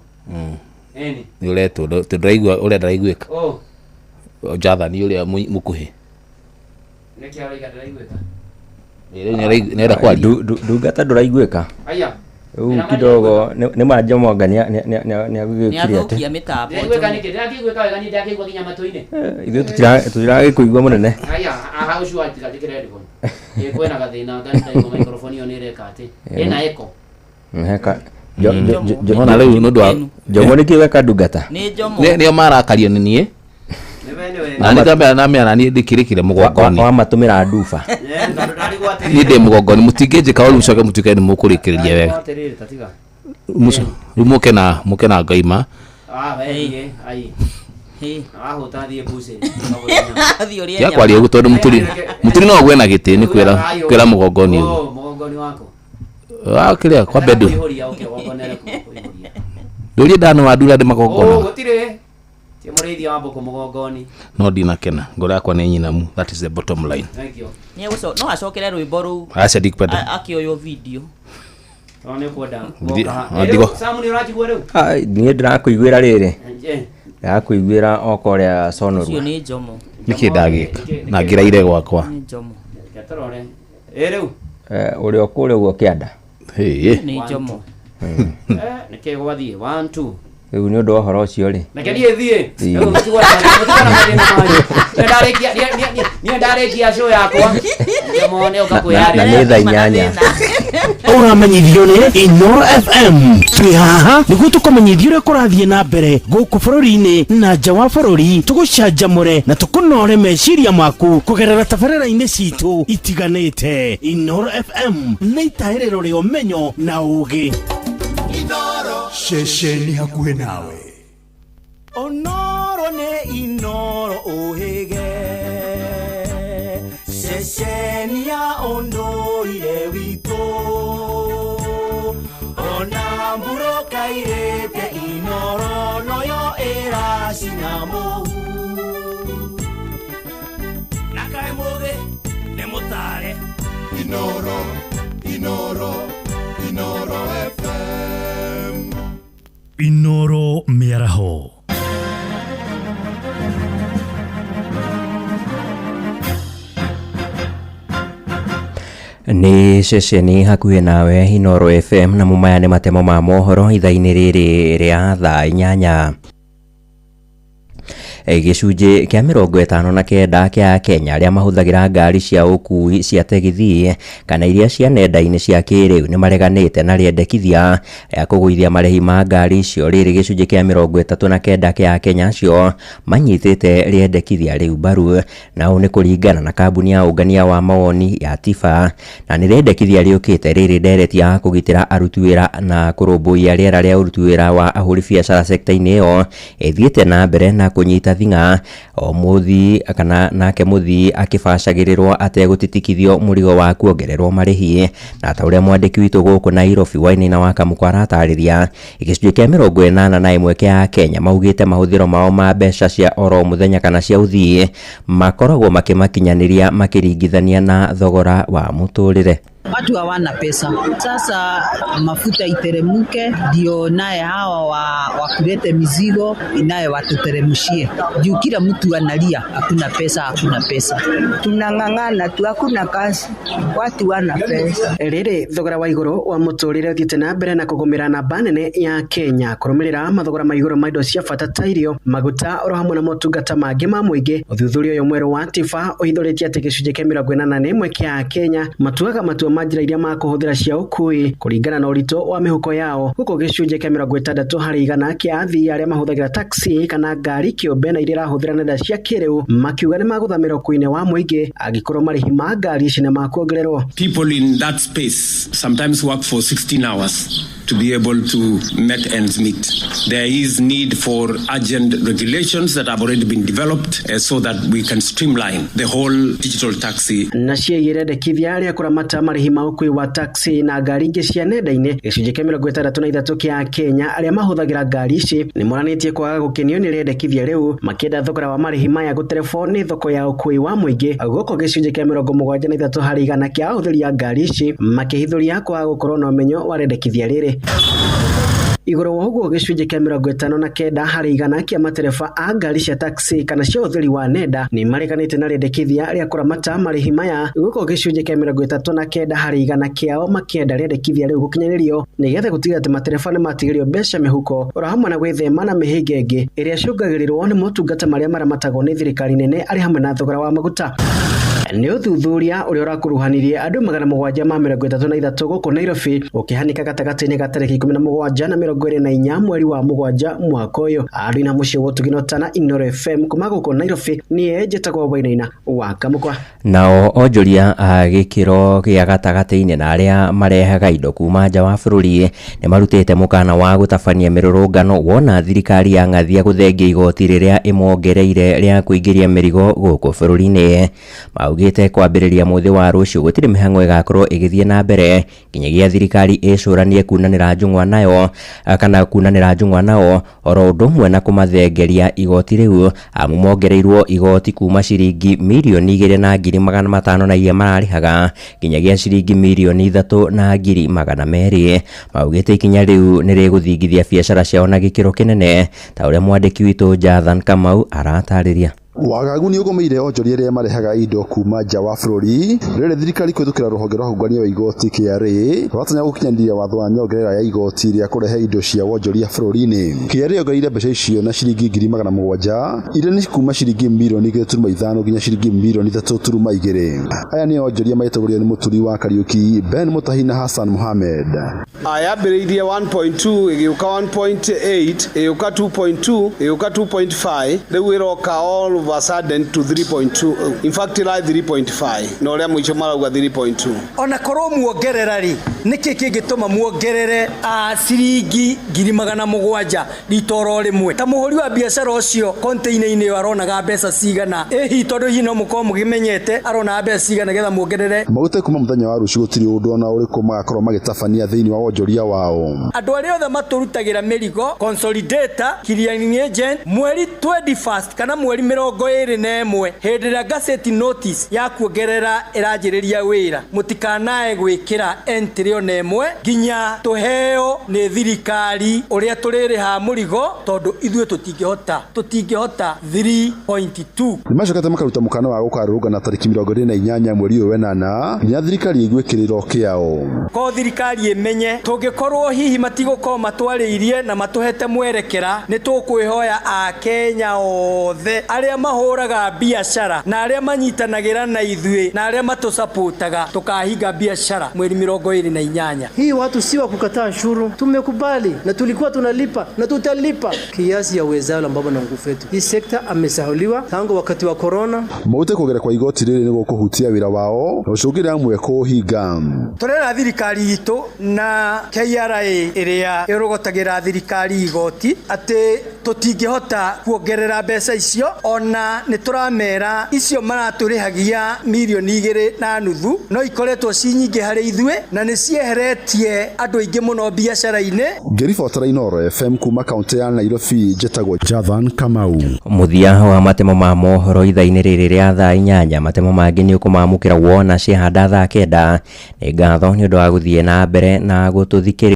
Ĩni. Nĩ ũretwo tondũ ndĩraigua ũrĩa ndĩraiguĩka. Oh. Jathani ũrĩa mũkuhĩ. Nĩkĩ arauga ndĩraiguĩka? Nĩarenda kwaria. Ndungata ndũraiguĩka. Aya. Rĩu kidogo nĩ ma Jomo anga nĩ agũgĩkire atĩ. Nĩathũkia mĩtambo. Ndĩraiguĩka nĩkĩ? Ndĩrakĩiguĩka wega niĩ ndĩrakĩigua nginya matũ-inĩ. Ithuĩ tũtiragĩkũigua mũnene. Aya, aha ũcio watiga njĩkĩre headphone. Ĩ kwĩna gathĩna anga nĩndaigua microphone ĩyo nĩ ĩreka atĩ. Ĩna echo. Heka. Nona rĩu nĩ ũndũ wa Jomo nĩkĩ weka ndungata? Nĩ Jomo. Nĩo marakario nĩ niĩ. Na nĩ ndamera namera niĩ ndĩkĩrĩkire mũgongoni. Wamatũmĩra nduba. Niĩ ndĩ mũgongoni mũtingĩnjĩka ũru mũcoke mũtuĩke nĩ mũkũrĩkĩrĩria wega. Atĩrĩrĩ tatiga. Rĩu mũke na ngaima. Ah, we thiĩ, ai. Arahũta thiĩ mbucĩrĩ. Thiĩ ũrĩe Tiga kwaria ũguo tondũ mũturi no ũgwe na gĩtĩ nĩ kwĩra mũgongoni ũguo. Oh, mũgongoni wako. Ah, kĩrĩa kwambe ndũ. Kũihũria ũke wongonere kũihũria. Ndũrie ndano wa ndura ndĩ Oh, magongona. gũtirĩ. Ti mũrĩithia wa mbũkũ mũgongoni. No ndinakena ngoro yakwa nĩ nyinamu. That is the bottom line. Thank you. No acokere rwĩmbo rũu. Aca ndikupenda. Akĩoywo video. Tondũ nĩ ũkwenda Ndi- gũka ah, haha. ndigo. Rĩu Sam nĩ ũranjigua rĩu? Niĩ ndĩrakũiguĩra rĩrĩ. Eh. Ndĩrakũiguĩra o kũrĩa Ũcio Sonorua. nĩ Jomo. Nĩkĩ ndagĩka na ngĩraire gwakwa. Nĩ Jomo. Reke tũrore. Ĩ rĩu. Ũrĩ o kũrĩa ũguo kĩanda. Nĩ Jomo. Nĩkĩ gwathiĩ? 1 2. Rĩu nĩ ũndũ wa ũhoro ũcio rĩ. Reke niĩ thiĩ. Ĩĩ. Rĩu mũtigwo na mathĩna manyu. Niĩ ndarĩkia show yakwa. Jomo nĩ ũka Na nĩ thaa 8. Ũramenyithio nĩ Inoro FM. Twĩ haha nĩguo tũkũmenyithie ũrĩa kũrathiĩ na mbere gũkũ bũrũri-inĩ na nja wa bũrũri, tũgũcanjamũre na tũkũnore meciria maku kũgerera tabarĩra-inĩ citũ itiganĩte. Inoro FM nĩ itahĩrĩro rĩa ũmenyo na ũũgĩ. Ceceni hakuhĩ nawe. Onoro nĩ Inoro ũhĩge ceceni ya ũndũire witũ ona mburoka irĩte Inoro noyo ĩracina mũhu na kaĩ mũgĩ nĩ mũtare. Inoro, Inoro, Inoro FM. Inoro mĩaraho. Nĩ ceceni hakuhĩ nawe Inoro FM na maya nĩ matemo ma mohoro ithaa-inĩ rĩrĩ rĩa thaa 8. Gĩcunjĩ kĩa 59 kĩa Kenya arĩa mahũthagĩra ngari cia ũkuui cia tegithi kana iria cia nenda-inĩ cia kĩrĩu nĩ mareganĩte na rĩendekithia rĩa kũgũithia marĩhi ma ngari icio. Rĩrĩ gĩcunjĩ kĩa 39 kĩa Kenya acio manyitĩte rĩendekithia rĩu mbaru, na ũũ nĩ kũringana na kambuni ya ũngania wa mawoni ya TIFA, na nĩ rĩendekithia rĩũkĩte rĩrĩ ndereti ya kũgitĩra aruti wĩra na kũrũmbũiya rĩera rĩa ũruti wĩra wa ahũri biacara sekta-inĩ ĩyo ĩthiĩte na mbere na kũnyita thing'a o mũthii kana nake mũthii akĩbacagĩrĩrwo ategũtitikithio mũrigo wa kuongererwo marĩhi. Na ta ũrĩa mwandĩki witũ gũkũ Nairobi Wainaina wa Kamũkwa aratarĩria, gĩcunjĩ kĩa 81 kĩa Kenya maugĩte mahũthĩro mao ma mbeca cia oro mũthenya kana cia ũthii makoragwo makĩmakinyanĩria makĩringithania na thogora wa mũtũrĩre. Watu hawana pesa. Sasa mafuta iteremuke, ndio naye hawa wakulete mizigo inaye watuteremshie, juu kila mtu analia hakuna pesa, hakuna pesa. Tunang'ang'ana tu, hakuna kazi, watu wana pesa. Rĩrĩ thogora wa igũrũ wa mũtũrĩre ũthiĩte na mbere na kũgũmĩra namba nene ya Kenya kũrũmĩrĩra mathogora ma igũrũ ma indo cia bata ta irio, maguta oro hamwe na motungata mangĩ ma mũingĩ. Ũthuthuria ũyũ mwerũ wa TIFA ũhithũrĩtie atĩ gĩcunjĩ kĩa 81 kĩa Kenya matuaga matua ma njĩra iria makũhũthĩra cia ũkuui kũringana na ũritũ wa mĩhuko yao, gũkũ gĩcunjĩ kĩa 60% kĩa athii arĩa mahũthagĩra taxi kana ngari kĩũmbe na iria irahũthĩra nenda cia kĩrĩu makiuga nĩ magũthamĩra ũkuui-inĩ wa mũingĩ angĩkorwo marĩhi ma ngari ici nĩ makuongererwo. People in that space sometimes work for 16 hours. to be able to make ends meet. There is need for urgent regulations that have already been developed so that we can streamline the whole digital taxi. Na ciĩgiĩ rĩendekithia rĩa kũramata marĩhi ma ũkuui wa taxi na ngari ingĩ cia nenda-inĩ, gĩcunjĩ kĩa 63 kĩa Kenya arĩa mahũthagĩra ngari ici nĩ monanĩtie kwaga gũkenio nĩ rĩendekithia rĩu, makĩenda thogora wa marĩhi maya gũterebwo nĩ thoko ya ũkuui wa mũingĩ. Gũkũ gĩcunjĩ kĩa 73 harĩ igana kĩa ahũthĩri a ngari ici makĩhithũria kwaga gũkorwo na ũmenyo wa rĩendekithia rĩrĩ. Igũrũ wa ũguo, gĩcunjĩ kĩa 59 harĩ igana kĩa matereba a ngari cia taxi kana cia ũhũthĩri wa nenda nĩ mareganĩte na rĩendekithia rĩa kũramata marĩhi maya, gũkũ gĩcunjĩ kĩa 39 harĩ igana kĩao makĩenda rĩendekithia rĩu gũkinyanĩrio nĩgetha gũtigĩrĩra atĩ matereba nĩ matigĩrio mbeca mĩhuko, oro hamwe na gwĩthema na mĩhĩnga ĩngĩ ĩrĩa ĩcũngagĩrĩrwo nĩ motungata marĩa maramatagwo nĩ thirikari nene arĩ hamwe na thogora wa maguta. Nĩ ũthuthuria ũrĩa ũrakuruhanirie andũ 733 gũkũ Nairobi ũkĩhanĩka gatagatĩ-inĩ ga tarĩki 17 na 24 mweri wa 7 mwaka ũyũ. Andũ na mũciĩ wa Ũtugi na Ũtana, Inooro FM kuma gũkũ Nairobi, niĩ njĩtagwo Wainaina wa Kamũkwa. Nao onjoria a gĩkĩro gĩa gatagatĩ-inĩ na arĩa marehaga indo kuma nja wa bũrũri nĩ marutĩte mũkana wa gũtabania mĩrũrũngano wona thirikari ya ng'athia gũthengia igoti rĩrĩa ĩmongereire rĩa kũingĩria mĩrigo gũkũ bũrũri-inĩ. Maugĩte kwambĩrĩria mũthĩ wa rũciũ gũtirĩ mĩhang'o ĩgakorwo ĩgĩthiĩ na mbere nginyagia thirikari ĩcũranie kunanĩra njũng'wa nayo kana kunanĩra njũng'wa nao oro ũndũ ũmwe na kũmathengeria igoti rĩu, amu mongereirwo igoti kuma ciringi 2,500,000 na iria mararĩhaga nginyagia ciringi 3,200,000. Maugĩte ikinya rĩu nĩ rĩgũthingithia biacara ciao na gĩkĩro kĩnene, ta ũrĩa mwandĩki witũ Jathan Kamau aratarĩria. Wagagu nĩ ũgũmĩire onjoria arĩa marehaga indo kuma nja wa bũrũri rĩrĩ thirikari kũhĩtũkĩra rũhonge rwa ũngania wa igoti KRA rũratanya gũkinyanĩria watho wa nyongerera ya igoti rĩa kũrehe indo cia wonjoria bũrũri-inĩ. KRA yongereire mbeca icio na ciringi 700,000 iria nĩ kuma ciringi 2.5 milioni nginya ciringi 3.2 milioni. Aya nĩ onjoria magĩtongorio nĩ Mũturi wa Kariuki, Ben Mutahi na Hassan Mohamed. Yambĩrĩirie 1.2 ĩgĩũka 1.8 ĩgĩũka 2.2 ĩgĩũka 2.5, rĩu ĩroka all of a sudden to 3.2, in fact ĩra 3.5 na ũrĩa mũico marauga 3.2. Ona korwo muongerera rĩ, nĩkĩ kĩngĩtũma muongerere ciringi 700,000 rita oro rĩmwe? Ta mũhũri wa biacara ũcio container-inĩ ĩyo aronaga mbeca cigana? Ĩhi tondũ hihi no mũkorwo mũkĩmenyete aronaga mbeca cigana nĩgetha muongerere? Maugĩte kuma mũthenya wa rũciũ gũtirĩ ũndũ ona ũrĩkũ magakorwo magĩtabania thĩinĩ wa wonjoria wao. Andũ arĩa othe matũrutagĩra mĩrigo, consolidator, clearing agent, mweri 21st kana mweri 21, hĩndĩ ĩrĩa gazette notice ya kuongerera ĩranjĩrĩria wĩra, mũtikanae gwĩkĩra entry ona ĩmwe nginya tũheo nĩ thirikari ũrĩa tũrĩrĩha mũrigo, tondũ ithuĩ tũtingĩhota 3.2. Nĩmacokete makaruta mũkana wa gũkarũrũngana tarĩki 28 mweri ũyũ wenana nginya thirikari ĩigue kĩrĩro kĩao. Ko thirikari ĩmenye tũngĩkorwo hihi matigũkorwo matwarĩirie na matũhete mwerekera, nĩ tũkwĩhoya akenya othe arĩa mahũraga biacara na arĩa manyitanagĩra na ithuĩ na arĩa matũsapotaga, tũkahinga biacara mweri 28. Hii watu si wa kukataa ushuru, tumekubali na tulikuwa tunalipa na tutalipa kiasi ya uwezalo ambapo na nguvu yetu. Hii sekta amesahauliwa tangu wakati wa corona. Maugĩte kuongerera kwa igoti rĩrĩ nĩ gũkũhutia wĩra wao na gũcũngĩrĩria amwe kũũhinga. Tũrera thirikari itũ na KRA ĩrĩa ĩrũgotagĩra thirikari igoti atĩ tũtingĩhota kuongerera mbeca icio, ona nĩ tũramera icio maratũrĩhagia 2.5 milioni no ikoretwo ci nyingĩ harĩ ithuĩ na nĩ cieheretie andũ aingĩ mũno biacara-inĩ. Ngĩribotera Inooro FM kuma kaũntĩ ya Nairobi, njĩtagwo Jathan Kamau. Mũthia wa matemo ma mohoro ithaa-inĩ rĩrĩ rĩa thaa 8. Matemo mangĩ nĩ ũkũmamũkĩra wona ciahanda thaa 9. Nĩ ngatho nĩ ũndũ wa gũthiĩ na mbere na gũtũthikĩrĩria.